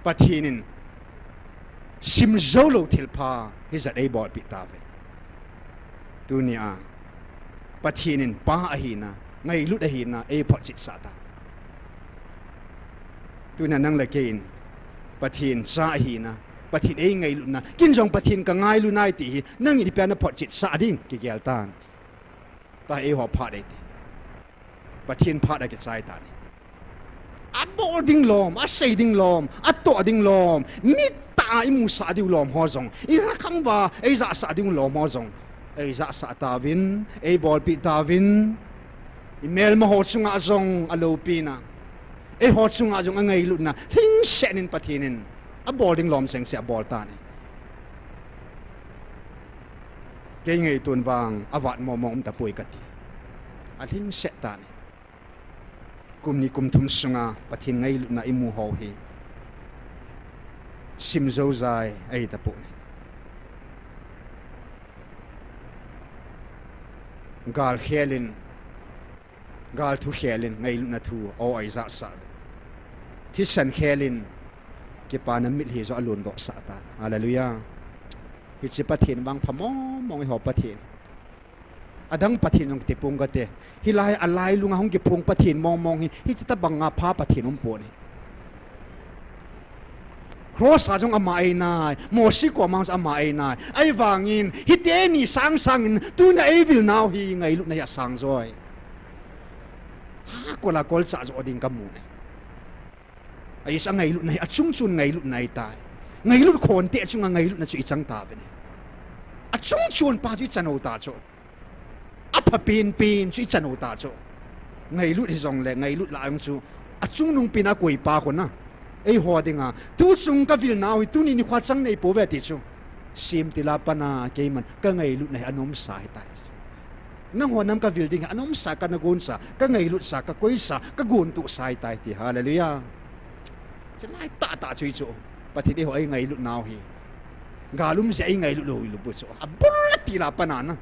Pathen in simjoulou thilpha hijat eibolpeh tauve. Tunia Pathen in Pa ahina, ngailut ahina eiphotchetsah ta. Tunia nang le kei in Pathen cha ahina, Pathen eingailutna, ken jong Pathen kangailu nai ti hi nangin ipi a naphotchetsah ding kigel tan. Tua eiho phat eiti. Pathen phat akichai tan. Abol ding lom, asei ding lom, atoh ding lom, mittah a imusah diu lom ho jong, ilhakhang uva eijahsah diu lom ho jong eijahsah tauvin, eibolpeh tauvin. Imelma ho chunga jong aloupina, eiho chunga jong angailutna lhingset in Pathen in abol ding lom sengse abol tan. Kei ngaitun vang avat mong mong um tapoi kati. Alhingset tan. Kum ni kum thum sunga Pathen ngailutna imu ho hi simjou jai ahi tapoi. Gal khel in, gal thu khel in ngailutna thu aw eijahsah. Thisan khel in kipana mitlhi jong alondohsah tan. Hallelujah. Hiche Pathen vang pha mong mong eiho Pathen. Adang Pathen jong kiti pong kate. Hilai alailunga hung kiphong Pathen mong mong hi, hiche tobanga pha Pathen umpon ahi. Cross a jong ama einai, Mosi koma jong ama einai. Ahivangin hiteni sang sangin tuna eivil nau hi ngailutna hi asang joi. Hakol a kolchah jo ding kamu e. Ajeh chu angailutna hi achungchon ngailutna ahitai. Ngailut khonte chunga ngailutna chu ichang tauvin ahi. Achungchon pa chu ichan u ta chu. Apha penpen chu ichan u ta chu. Ngailut hijongle ngailut lah a jong chu achungnung pen a koipa khun a, eiho dinga tuchung kavil nau hi tuni nikhoa chang neipouve ti chu, semtil a pat a keiman kangailutna hi anomsa ahitai. Nangho nam kavil ding hi anomsa, kanagonsa, kangailutsa, kakoisa, kagontohsa ahitai ti. Hallelujah. Chulai tahtah chu hichu, Pathen eiho eingailut nau hi gal um jeh a eingailut lou hilou pu chu, abul atil a pat a na.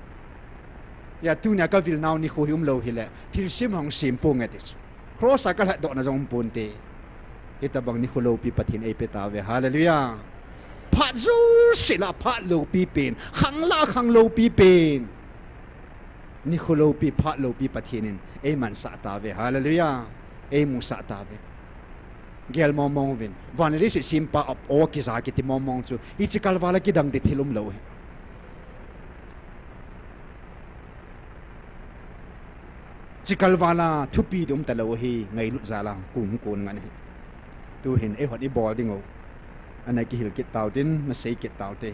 Hia tunia kavil nau nikho hi umlou hile thilsem hung sem ponge ti chu. Cross a kalhatdohna jong umponte. Hitobang nikho loupi Pathen eipe tauve. Hallelujah. Phat jouse lah phat loupi pen, khang lah khang loupi pen, nikho loupi, phat loupi Pathen in eimansah tauve. Hallelujah. Eimusah tauve. Gel mong mong uvin, van le leiset sempa a aw kija kiti mong mong chu hiche kalval a kidang ding thil umlou ahi. Hiche kalval a thupi ding umtalou ahi, ngailut jal a kon kon ngen ahi. Tuhin eihon ibol dingu ana kihil kit tauvin, nasei kit taute.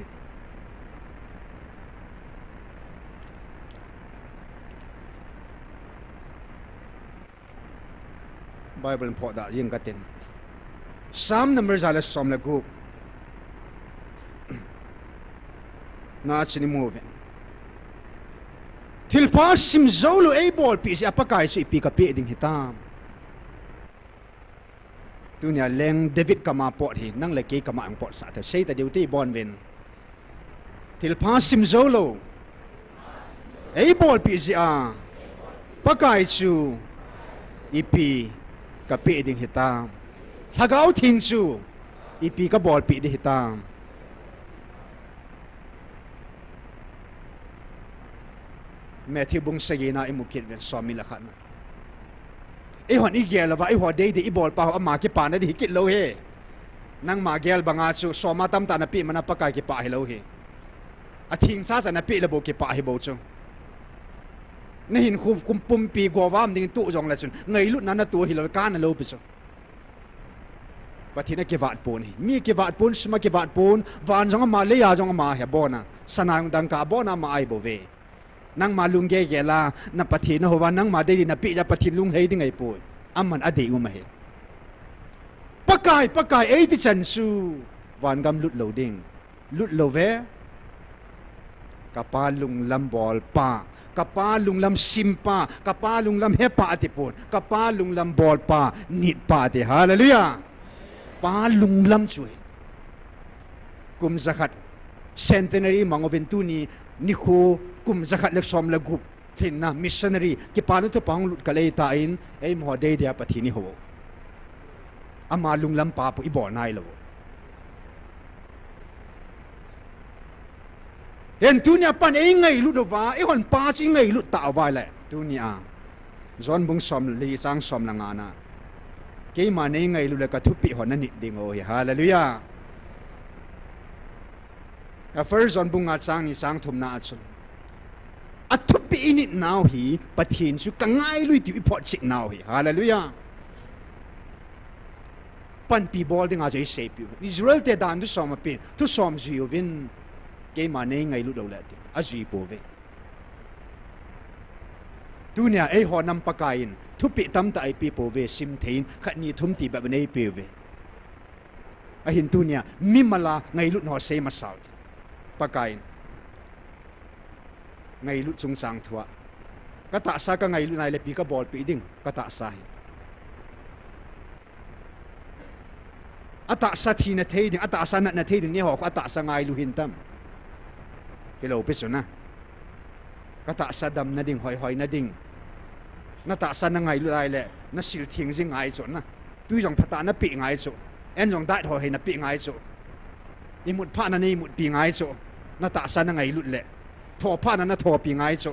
Bible in phohdah jeng katin. Psalm number ja le som le gup na chun imu uvin. Thilpha simjoulou eibolpeh jeh a Pakai chu ipi kapeh ding hitam. Tunia leng David kama pot hi nang le kei kama jong potsah thei, seita diu ti bon uvin. Thilpha simjoulou eibolpeh jeh a Pakai chu ipi kapeh ding hitam. Lhagao Theng chu ipi kabolpeh ding hitam. Matthew bung sagi na imu kit uvin, som ni le khat na. Eihon igel uva, eiho deidei ibolpa ho ama kipana ding hikit lou ahi. Nangma gel banga chu soma tamtah napeh mana Pakai kipah hilou ahi. Athengchacha napeh le bou kipah ahibou chu. Nahinkho kum pumpi govam ding toh jongle chun ngailutna natoh hilou, kana loupi chu. Pathen akivat pon ahi. Mi akivat pon, sum akivat pon, van jong ama, lei a jong ama ahi, abona. Sana jong dangka abona ama ahi bouve. Nangma lunggel gel a na Pathen nahou va, nangma dei dei napeh jeh a Pathen lunglhai ding ahipoi. Aman adei um ahi. Pakai, Pakai, eiti chan chu vangam lut lou ding. Lut lou ve. Kapa lunglam bolpa, kapa lunglam simpa, kapa lunglam hepa atipon, kapa lunglam bolpa, nitpa ati. Hallelujah. Pa lunglam chu hi. Kum jakhat centenary mang uvin tuni nikho kum jakhat le som le gup lhinna missionary kipana thupha hung lut kal eita in, eima ho dei dei a Pathen ihou. Ama lunglam pa pu ibol nailou. Hin tunia pan eingailut uva, eihon pa chu ingailut tauva le, tunia John bung som le li chang som le nga na, keima neingailut le kathupeh ho nanit ding u ahi. Hallelujah. A First John bung nga chang ni chang thumna a chun, athupeh init nau hi Pathen chu kangailu tiu iphotchet nau ahi. Hallelujah. Panpi bol dinga chu iseipiu. Israel te dan thusom apen, thusom jui uvin, keima neingailut lou le ti ajui pouve. Tunia eiho nam Pakai in thupeh tamtah eipeh pouve, simthei in khat ni thum ti bep in eipeuve. Ahin tunia mimal a ngailut ho sei masau ti. Pakai in ngailut chungchang thua, katahsa kangailut nai le ipi kabolpeh ding, katahsa hi. Atahsa thina thei ding, atahsa natna thei ding, neiho khu atahsa ngailu hintam? Hilou pi chu na. Katahsa damna ding, hoihoi na ding. Natahsa nangailut lai le, nasil theng jing ngai chu na. Twi jong phatah napeh ngai chu. An jong dait hoihoi napeh ngai chu. Imut phatna neimutpi ngai chu. Natahsa nangailut le, tho phatna nathopi ngai chu.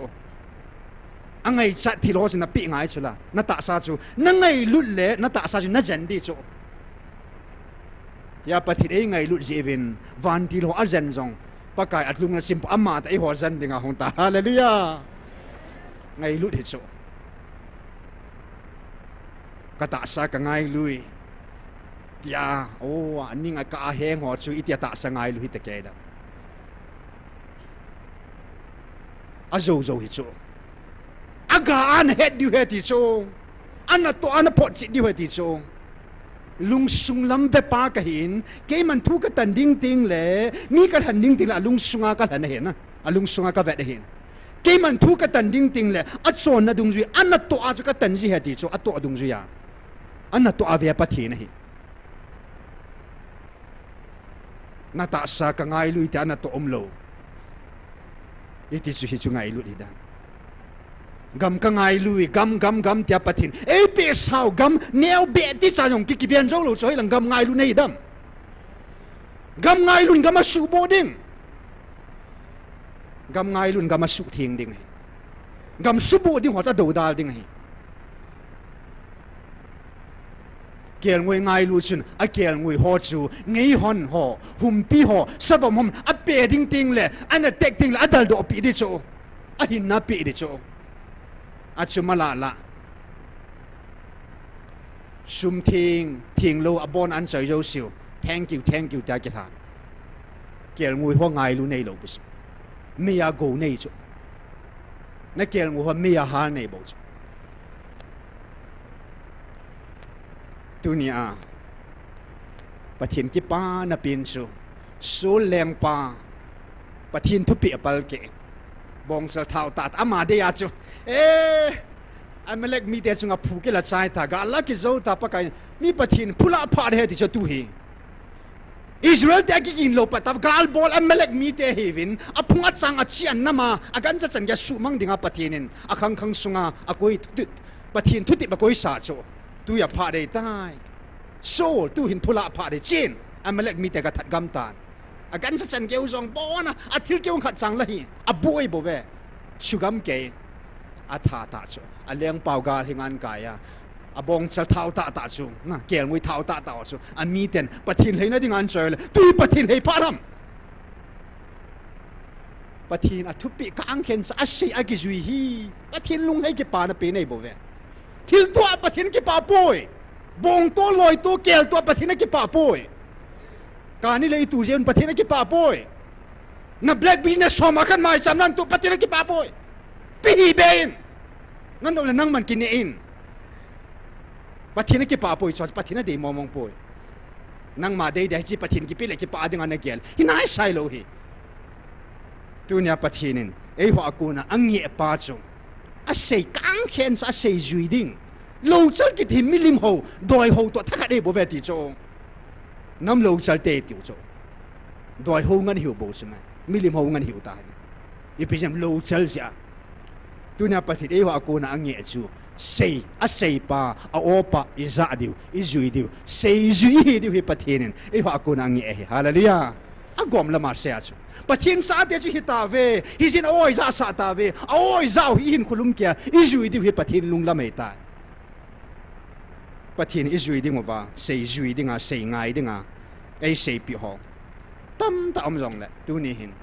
Angaichat thil ho chu napeh ngai chu la. Natahsa chu nangailut le, natahsa chu najen di chu. Hia Pathen eingailut jeh uvin, vantil ho ajen jong, Pakai alung le simpa amatah eiho jen dinga hung ta. Hallelujah. Ngailut hi chu. Katahsa kangailui, tia, o, aning a kah a heng ho chu itia tahsa ngailu hita kei dam? Ajou jou hi chu. Aga a nahet diu ahi ti chu. Anatoh a naphotchet diu ahi ti chu. Lungsung lam vepa kahin, keiman thu katan ding tengle, mi kalhen ding tengle, alungsunga kalhen ahin, alungsunga kavet ahin. Keiman thu katan ding tengle, achonna dungjui, anatoh a chu katan ji ahi ti chu, atoh dungjui a. Anatoh a ve Pathen ahi. Natahsa kangailui tia anatoh umlou. Iti chu hichu ngailut hidam? Gam kangailui, gam, gam, gam tia Pathen eipeh sau gam neo beh ti cha jong ki, kiven joulou chu hilang gam ngailut na hidam? Gam ngailun gam asuhboh ding. Gam ngailun gam asuhtheng ding ahi. Gam suhboh ding ho chu adoudal ding ahi. Kelngoi ngailu chun akelngoi ho chu ngeihon ho, humpi ho, savom hon ape ding tengle, ana tek tengle adaldoh peh di chu. Ahinna peh di chu. Achu malala, sum theng, thenglou, abon anchoi jouseu, thank you, thank you tia kilhan. Kelngoi ho ngailu neilou pi chu. Meiya gou nei chu. Nakelngoi ho meiya hal nei bou chu. Tunia Pathen kipana pen chu, Saul lengpa, Pathen thupeh apalkeh, bongchal thao tahtah ama dei a chu, e, Amalek mite chunga phu kila chai ta, gal la kijou ta, Pakai, mi Pathen phulah phah ding ahi ti chu tu hi. Israel te akiginlou pat ta, gal bol Amalek mite ahiuvin, aphung achang achi anam a, agancha chan gei a suhmang dinga Pathen in akhangkhang sunga akoi thutep, Pathen thutep akoisa chu, tuia phah dei tai. Saul tuhin phulah phah dei, chen, Amalek mite gathat gam tan. Agancha chan gei u jong abona, athil keu khat chang la hi, aboi bouve. Chugam kei, atha tah chu, alengpau gal hi ngan kai a, abongchal thao tahtah chu, na, kelngoi thao tahtah chu, amiten Pathen lheina ding anchoi le, tu hi Pathen lhei phat ham? Pathen athupeh kangkhen cha asei a kijui hi, Pathen lunglhai kipana pen ahi bouve. Thilto a Pathen akipah poi. Bongto, loito, kelto a Pathen akipah poi. Kani le itu jeh un Pathen akipah poi. Na black business som a khat maicham nan tu Pathen akipah poi. Pe hih be in. Nang dong le nangman kineh in. Pathen akipah poi, chu Pathen adei mong mong poi. Nangma dei dei hiche Pathen kipe le kipah dinga nagel hi naisai lou hi. Tunia Pathen in eiho a kona angeh pa chu asei kangkhen sa, asei jui ding. Louchal kiti milim ho, doi ho toh thakhat ahi bou ve ti chu. Nam louchal te tiu chu. Doi ho ngen hiu bou chu mai. Milim ho ngen hiu ta hi. Ipi jeh ham louchal jeh a. Tunia Pathen eiho a kona angeh chu. Sei, asei pa, a-o pa, ijah diu, ijui diu. Seijui ihi diu hi Pathen in eiho a kona angeh ahi. Hallelujah. Agom lama sei a chu. Pathen chate chu hitauve. Hijeh in a-o ijahsah tauve. A-o ijah u hi ihinkho lum keiya ijui diu hi Pathen lunglam ahitai. Pathen ijui dinguva, seijui dinga, sei ngai dinga eiseipeh ho tamtah um jongle, tuni hin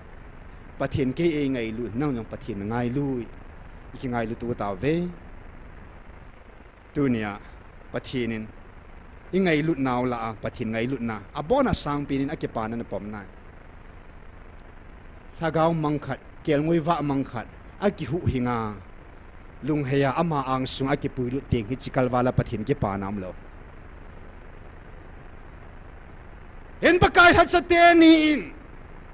Pathen kei eingailut, nang jong Pathen ngailu, ikingailut u tauve. Tunia Pathen in ingailut nau lah a, Pathen ngailutna abona sangpen in akipana napom nai. Lhagao mang khat, kelngoi vah mang khat akihuhhinga, lungheiya ama angsunga akipuilut teng hiche kalval a Pathen kipana umlou. Hin Pakai lhacha teni in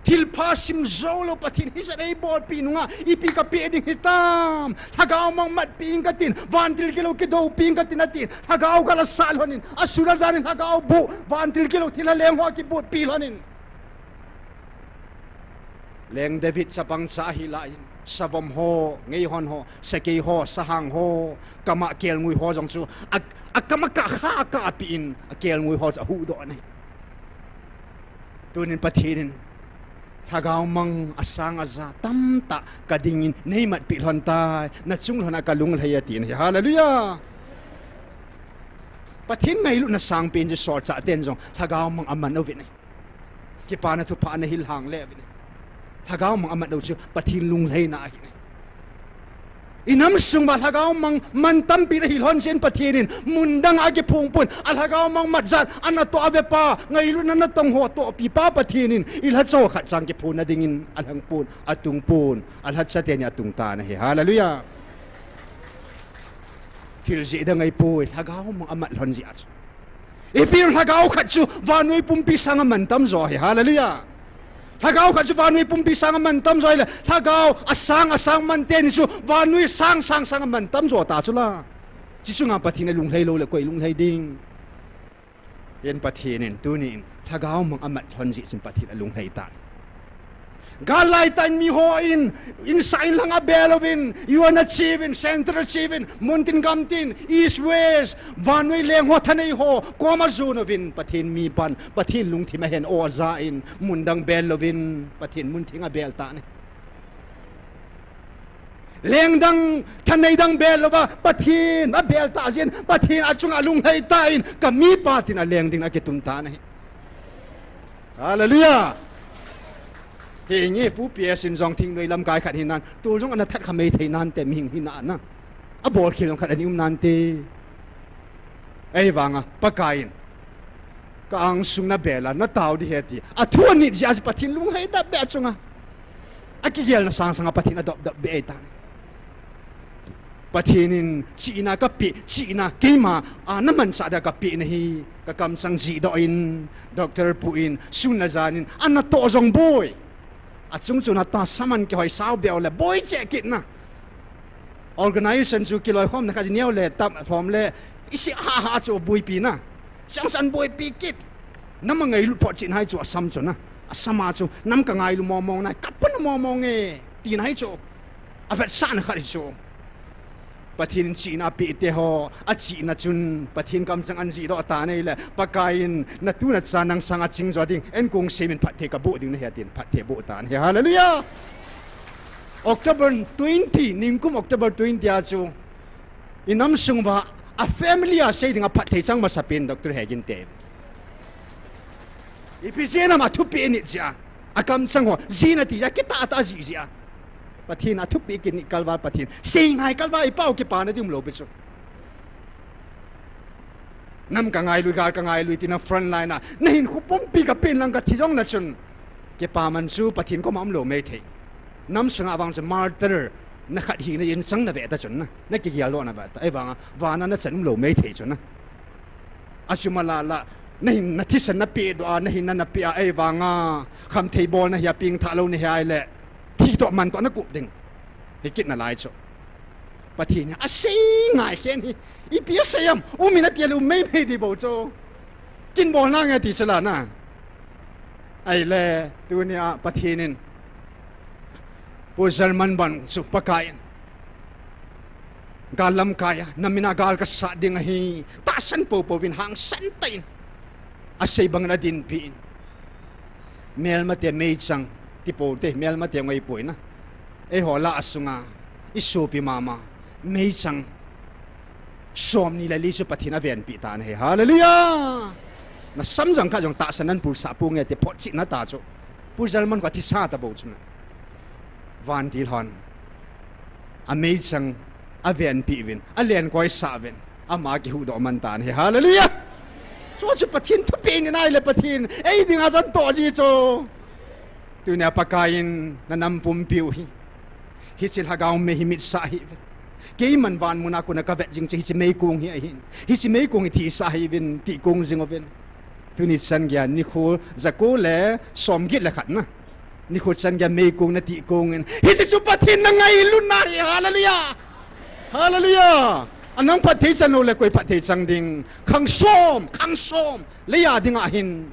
thilpha simjoulou Pathen hijat eibolpeh nunga ipi kapeh ding hitam, lhagao mang matpeh inge katin, vantil gilou kidopeh inge katin atin, lhagao khat asah lhonin, asun ajan in lhagao boh, vantil gilou thilha leng ho akibotpeh lhonin. Leng David chapang cha ahi lah in, savom ho, ngeihon ho, sakei ho, sahang ho, kama kelngoi ho jong chu a, akam akah kha akahpeh in, akelngoi ho chu ahuhdoh in ahi. Tunin Pathen in lhagao mang asang aja tamtah kadingin neimatpeh lhon tai, nachung lhon a kalunglhai atin ahi. Hallelujah. Pathen ngailutna sangpen chu solchah ten jong lhagao mang aman uvin ahi. Kipana thupha nahil lhang le uvin ahi. Lhagao mang amat lou chu Pathen lunglhaina ahi. Inam sung uva lhagao mang man tampi nahi lhon jeh in Pathen in mun dang a kiphong pon, alhagao mang mat jat anatoh ave pa, ngailutna natong ho tohpi pa Pathen in ilhacha khat chang kiphonna dingin alhang pon, atung pon, alhacha teni atung tan ahi. Hallelujah. Thil jeh dang ahipoi, lhagao mang amat lhon jeh a chu. Ipi lhagao khat chu vannoi pumpi sanga man tamjo ahi. Hallelujah. Lhagao khat chu vannoi pumpi sanga man tamjo ahile, lhagao asang asang man teni chu vannoi sang sang sanga man tamjo ta chu la. Chi chunga Pathen alunglhai lou le koi lunglhai ding. Hin Pathen in tunin lhagao mang amat lhon jeh chun Pathen alunglhai tan. Gal laitah in miho in, insah inlang abel uvin, U N ache uvin, Central ache uvin, muntin gamtin, East West, vannoi leng ho thanei ho koma ajon uvin, Pathen mipan Pathen lungthim ahen o aja in, mun dang bel louvin Pathen muntheng abel tan ahi. Leng dang, thanei dang bel louva Pathen abel tah jeh in Pathen achunga alunglhai tan, kamipa tin aleng ding akitun tan ahi. Hallelujah. Henge, Pu P S in jong thingnoi lamkai khat hinan, tu jong ana that kha mei thei nante, mihing hina na. Abolkhel jong khat ani um nante. Ahivanga Pakai in ka angsung nabel a natao ding ahi ti athu anit jeh a chu Pathen lunglhai dap beh achunga akigelna sang sanga Pathen adop dap beh ahitan. Pathen in chihna kapeh, chihna keima a namanchah dia kapeh nahi, kakamchang jihdoh in, doctor pu in sun le jan in anatoh jong boi. Achung chun atahsa man kihoi sao beh le boi cheh kitna. Organization chu kiloikhomna khat neo le tam lhom le isi ha ha chu boipi na. Chang chan boipi kit. Nam angailut phot chihna hi chu asam chu na. Asama chu nam kangailu mong mong nai, kapuna mong mong e, tina hi chu. Avetsahna khat hi chu. Pathen in chihna apeh te ho, achihna chun Pathen kamchang anjihdoh tan ahile, Pakai in natu nacha nang sanga chingjo ding, enkong semin phatthei kaboh ding nahi atin, phatthei aboh tan ahi. Hallelujah! October twenty, ningkum October twenty a chu, inam sung uva, a family a sei dinga phatthei chang masapen Doctor Hegin te. Ipi jeh ham athupeh nit jeh a, akamchang ho, jihna ti jeh a, kitah tah jih jeh a. Pathen athupeh kinit kalval Pathen. Seingai kalval ipao kipana ding umlou pi chu. Nam kangailui, gal kangailui tina front line a nahinkho pumpi kapen lang kathi jong na chun. Kipaman chu Pathen koma umlou maithei. Nam sunga vang chu martyr na khat hina in chang na ve ta chun na, na kigel lou na ve ta. Ahivanga vana na chan umlou maithei chun na. Achu malala, na hin na thisan na pedoh a, na hin na na pe a, ahivanga khamthei bol na hi a pengthah lou na hi a ile, thi toh man toh na kup ding. Hi kit nalai chu. Pathen hi asei ngai khen hi. Ipi asei am, um in a tia le um mei mei di bou chu. Kin bol na nge ti chu la na. Ahile, tunia Pathen in, Pu German bang chu Pakai in, gal lamkai a, na min a gal ka sat ding ahi, tahsan poupou vin hangsan tah in, asei bangin adinpi in. Melmate meichang, ti pou te, melmate ngoi poi na. Eiho lah a sunga, i sopi mama, meichang, somni le li chu Pathen avenpi tan ahi. Hallelujah! Na samjang khat jong tahsan nan pulsah pou nge ti photchetna ta chu. Pu German kho athisa ta bou chu me. Vantil hon. Ameichang, avenpi uvin, alen koisah uvin, ama kihuhdoh man tan ahi. Hallelujah! Chu chu Pathen thupeh in ahile Pathen, ei dinga chun toh ji chu. Tunia Pakai in na nam pumpiu hi. Hiche lhagao mei hi mitsah hih uvin. Keiman van muna kona ka vet jing chu hiche meikong hi ahin. Hiche meikong hi thisah hih uvin, ti kong jing uvin. Tuni chan geiya nikho jako le somget le khat na. Nikho chan geiya meikong na ti kong in. Hiche chu Pathen na ngailutna hi, hallelujah. Hallelujah. A nang phatthei chan lou le koi phatthei chang ding. Khang som, khang som. Leiya dinga hin.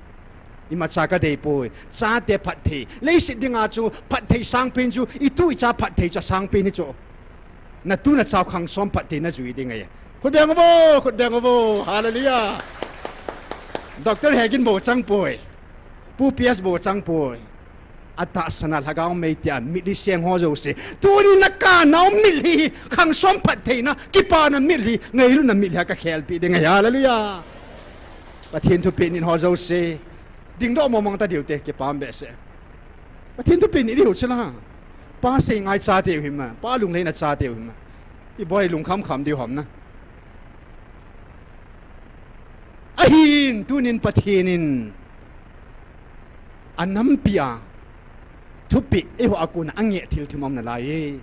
Imacha ka dei poi. Chate phatthei. Leiset dinga chu phatthei sangpen chu. I tu i cha phatthei chu asangpen hi chu. Na tu na chau khang som phatthei na jui ding ahi. Khut beng uvo, khut beng uvo. Hallelujah. Doctor Hegin bou chang poi. Pu P S bou chang poi. Atahsan a lhagao mei tia mitlhi seng ho jouse. Tuni na kana um mitlhi, khang som phattheina, kipana mitlhi, ngailutna mitlhi a ka khelpi ding ahi. Hallelujah. Pathen thupeh in ho jouse. Dingdoh mong mong ta diu te, kipah behseh. Pathen thupeh in diu chu la. Pa sei ngai chate u hi ma, pa lungleina chate u hi ma. Iboi lungkham kham diu ham na. Ahin tunin Pathen in anampi a thupeh eiho a kona angeh thil thum aum nalai e.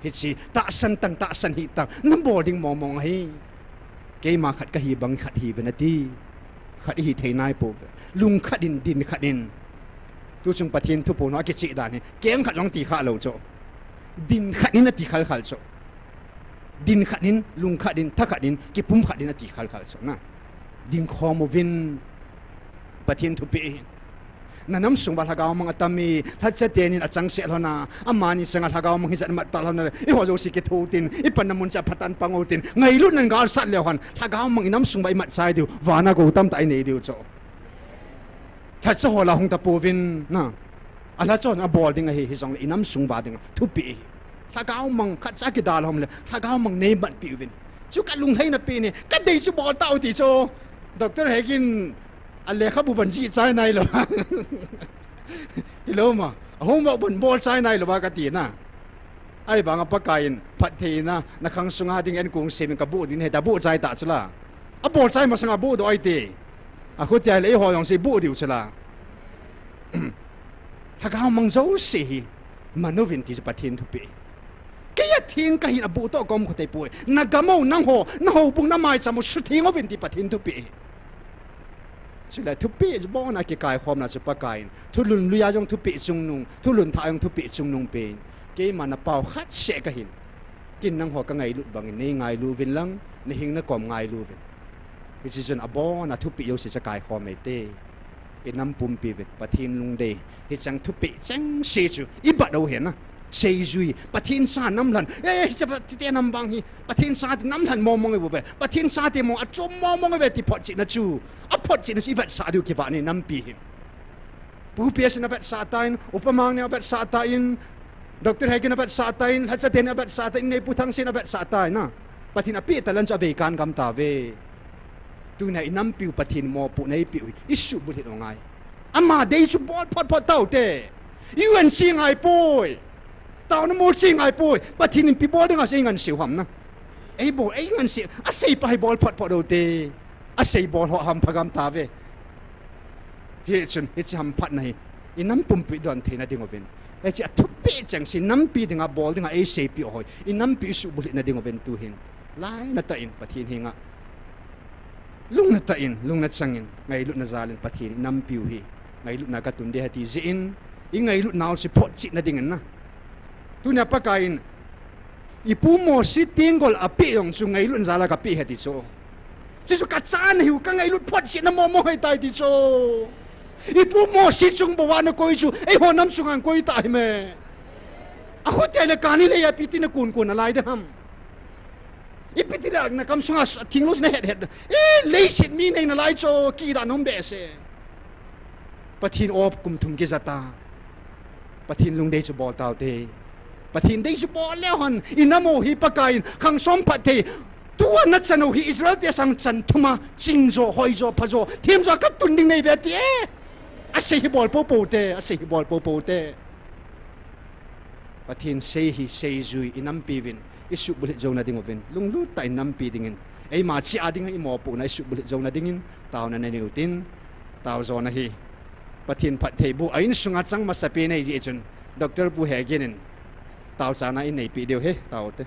Hiche tahsan tang, tahsan hih tang, na bol ding mong mong ahi. Keima khat kahi bang khat hi uvin ati. Khat ihi thei nai pouve. Lungkhat in, dinkhat in. Tuchung Pathen thuphon ho akicheh dan hi keng khat jong ti kha lou chu. Dinkhat in ati khalkhal chu. Dinkhat in, lungkhat in, thakhat in, kipumkhat in ati khalkhal chu na. Dingkhom uvin. Pathen thupeh ahi. Na nam sung uva lhagao mang atam e, lhacha tenin achangseh lhon a, amani changa lhagao mang hijat mat ta lhon a, eiho jouse kitho tin, ipanna mun cha phatah in pang utin, ngailutnan galsat leu hen, lhagao mang inam sung uva imat chai diu, vana gou tamtah inei diu chu. Lhacha ho la hung tapouvin, na. Alhacha hon abol ding ahi, hijongle inam sung uva dinga thupeh ahi. Lhagao mang khatcha kidalhom le, lhagao mang neimatpi uvin. Chu kalunglhaina pen e, kadei chu bol tau ti chu. Doctor Hegin, alekhabu ban jih chai nailou. Hilou ma, a homework ban bol chai nailou a kati na. Ahivanga Pakai in phattheina, na khang sunga ding enkong semin kabuh ding ahi tia buh chai ta chu la. Abol chai masanga buhdoh ahi ti. Akhutia le eiho jong sei buh diu chu la. Lhagao mang jouse hi man uvin ti chu Pathen thupeh. Kei atheng kahin abuh toh kaum kha thei poi. Nagam u, nangho, na houbung, na maicham u sutheng uvin ti Pathen thupeh. Chule thupeh chu abona kikaikhomna chu Pakai in. Thulhun lui a jong thupeh chungnung, thulhun thah a jong thupeh chungnung pen. Keima na pao khat seh kahin. Ken nangho kangailut bangin neingailu uvin lang, nahing nakom ngailu uvin. Hiche chun abona thupeh jouse chu akaikhom eite. Inam pumpi uvin, Pathen lungdei. Hichang thupeh chengse chu ibat u hen na. Seijui, Pathen cha namlhen. Eh, hiche Pathen nam vang hi Pathen chate namlhen mong mong iuve. Pathen chate mong achom mong mong iuve ti photchetna chu. Aphotchetna chu ivetsah diu kivah e nampi hin. Pu P S in avetsah tan, Upa Mang in avetsah tan, Doctor Hegin avetsah tan, lhacha ten avetsah tan, Nei Pu Thangsen avetsah tan na. Pathen in apeh talent chu avei kan gam tauve. Tunia inampiu Pathen mopohna eipeu hi isuhbulhit u ngai. Ama dei chu bol phot phot taute. U N che ngai poi. Taona mol che ngai poi. Pathen in ipi bol dinga chu einganseu ham na. Eibol, einganseu. Asei pa hi bol phot phot ute. Asei bol ho hampha gam tauve. Hichun, hiche hamphatna hi inam pumpi don theina ding uvin, hiche athupeh chengse nampi dinga bol dinga eiseipeh u hoi, inampi isuhbulhit na ding uvin tuhin lainatah in Pathen henga lungnatah in, lungna changin, ngailutna jalin Pathen inampiu hi ngailutna katun ding ahi ti jeh in, ingailutnau chu photchetna dingin na. Tunia Pakai in ipu Mose tenggol apeh jong chu ngailutna jala kapeh ahi ti chu. Chuchu kachana hiu, kangailut photchetna momo ahitai ti chu. Ipu Mose chung bou a nakoi chu eiho nam chunga koi tah ahi me. Akhote le kani le ipi tina kunkun nalai ding ham? Ipi tile nakam sunga thinglou chu nahet het, leiset mi nei nalai chu, kidah nom behseh. Pathen o kum thum kijata, Pathen lungdei chu bol taute. Pathen dei chu bol leu hen, inam u hi Pakai in khang som phatthei, tua nachan u hi Israel te sang chan thuma chingjo, hoijo, phajo, themjo katun ding neive ti e. Asei hi bol poupou te, asei hi bol poupou te. Pathen sei hi seijui inampiuvin, isuhbulhit jouna ding uvin, lunglut tah in nampi dingin, eima cheh a dinga imopohna isuhbulhit jouna dingin taona nanei utin, taojona hi Pathen phattheiboh a insunga chang masapen ahijeh chun, Doctor Pu Hegin in taochana inneipeh diu ahi, taote.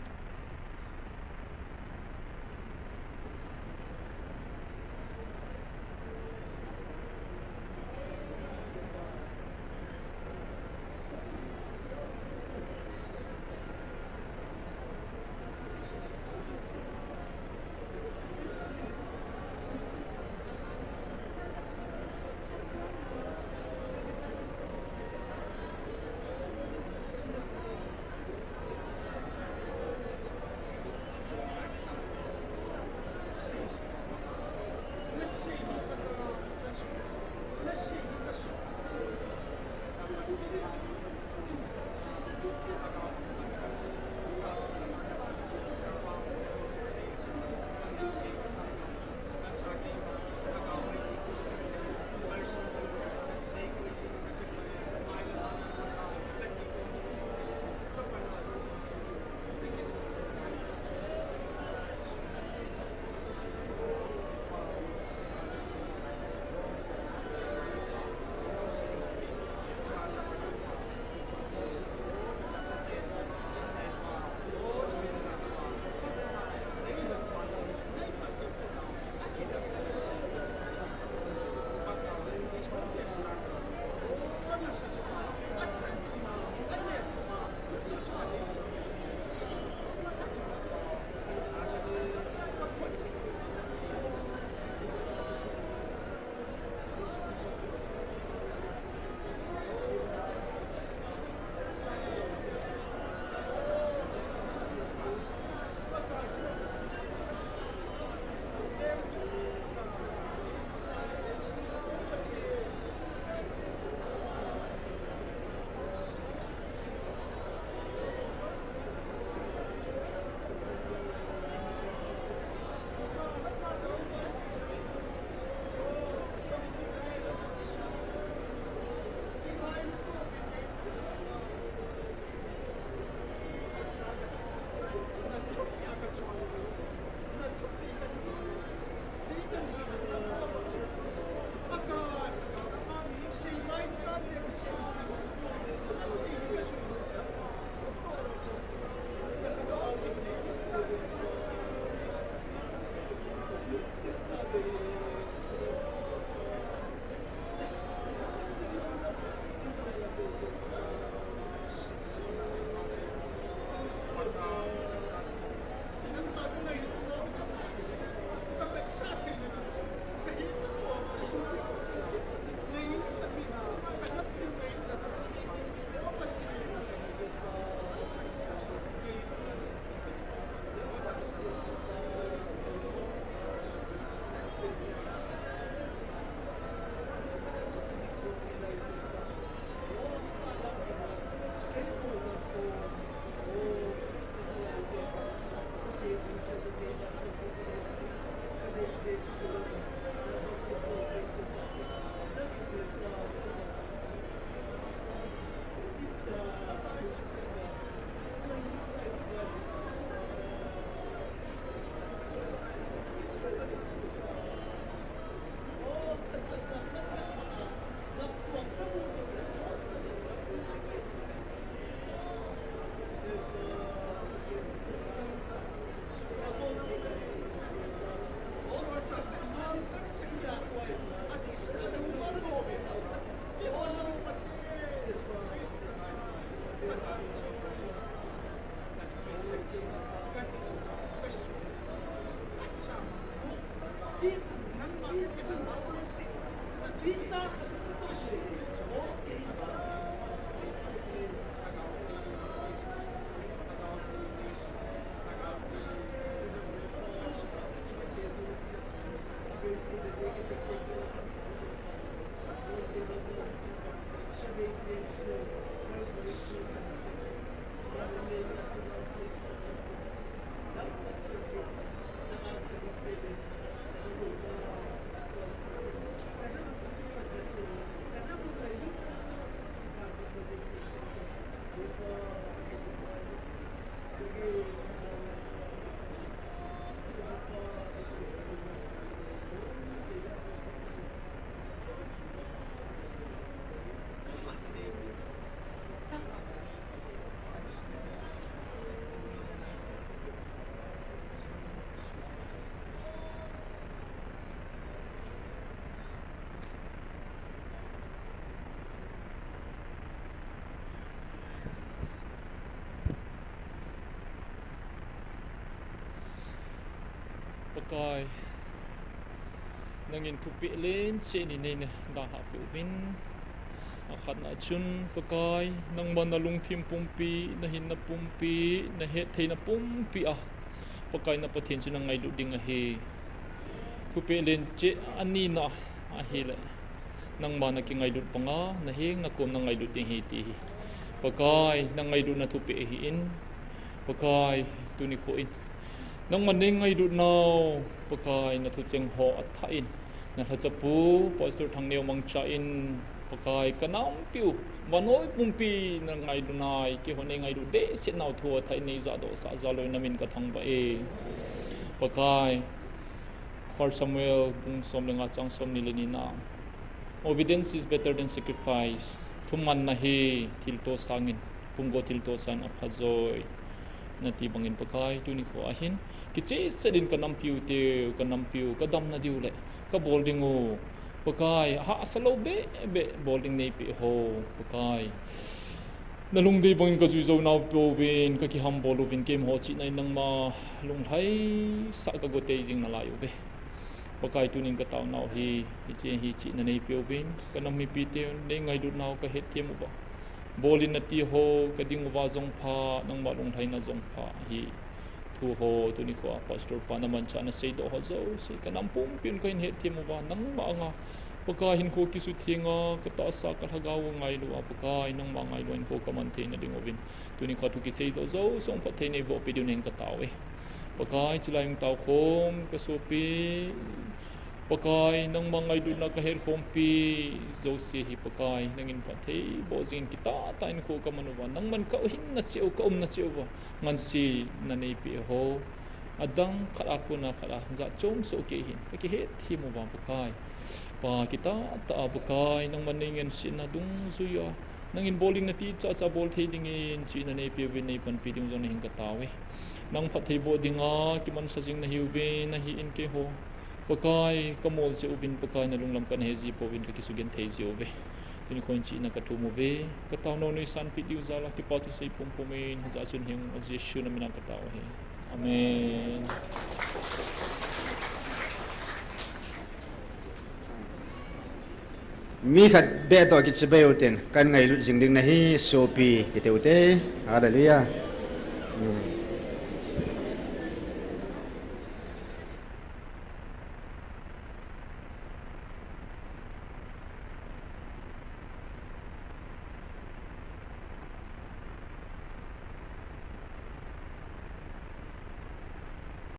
Pakai, nangin thupeh lencheh ni neina dalhah peh uvin. Akhatna chun, Pakai, nangma nalungthim pumpi, nahinna pumpi, nahettheina pumpi a, Pakai na Pathen chu nangailut ding ahi. Thupeh lencheh anina ahile, nangma nakingailut banga, nahenga kom nangailut ding ahi ti hi, Pakai, nangailutna thupeh ahin. Pakai, tuni kho in, nangma neingailut nau, Pakai, nathucheng ho athah in, nalhachapu Pastor Thangneo mangcha in, Pakai, kanampiu, vannoi pumpi nangailut nai, keiho neingailut dehset nau thu athah in neijahdohsah jal uvin namin kathangvah e. Pakai, First Samuel bung som le nga chang somni le ni na, Obedience is better than sacrifice. Thumanna hi thilto sangin, pumgo thilto sangin aphajoi, nati bangin Pakai, tuni kho ahin, kichehset in kanampiu teu, kanampiu, kadamna diu le kabol dingu, Pakai, ahahsa lou behbeh bol ding neipeh ho, Pakai, nalungdei bangin kajui jou nau pouvin, kakihambol uvin, keiho chihna in nangma lunglhaisah kago tei jing nalai uve. Pakai, tunin kataonau hi, hiche hi chihna neipeuvin, kanam mipiteu neingailut nau kahetthem uva, bol in nati ho kading uva jong pha, nangma lunglhaina jong pha hi, thu ho tuni kho a Pastor pa namanchah naseidoh ho jouse, kanam pumpiuvin kahin hetthem uva, nangma anga, Pakai, hinkho kisuthenga katahsa kalhagao ngailu a, Pakai, nangma ngailu a hinkho kaman theina dinguvin, tuni kho thu kiseidoh jouse phatthei neiboh peh diu nahin katao e. Pakai, chulai hung taokhom kasopi, Pakai, nangma ngailutna kahetkhompi jouse hi, Pakai, nangin phatthei boh jingin kitahtah in hinkho kaman uva, nangman kahinna cheh u, kaumna cheh uva, ngansena neipeh ho, adang khat a kona khat a jat chom soh kei hin kakihetthem uva, Pakai, Pa, kitahtah a, Pakai, nangman neingansena dungjuiya, nangin bol ding nati chacha bol thei dingin chihna neipeuvin, neipanpi ding jong nahin katao e. Nang phatthei boh dinga kimansa jing nahiuvin, ahin keiho, Pakai, kamol jeh uvin, Pakai, nalunglam kanahe ji pouvin, kakisugen thei ji uve. Tuni kho in chihna kathum uve, kataonau neisanpeh diu jal a kipa thusei pumpum in, hijeh chun hing, Jesu namina katao ahi. Amen. Mi khat beh toh kichibai u tin, kan ngailut jing ding nahi, sopi kiti ute. Hallelujah. Hmm.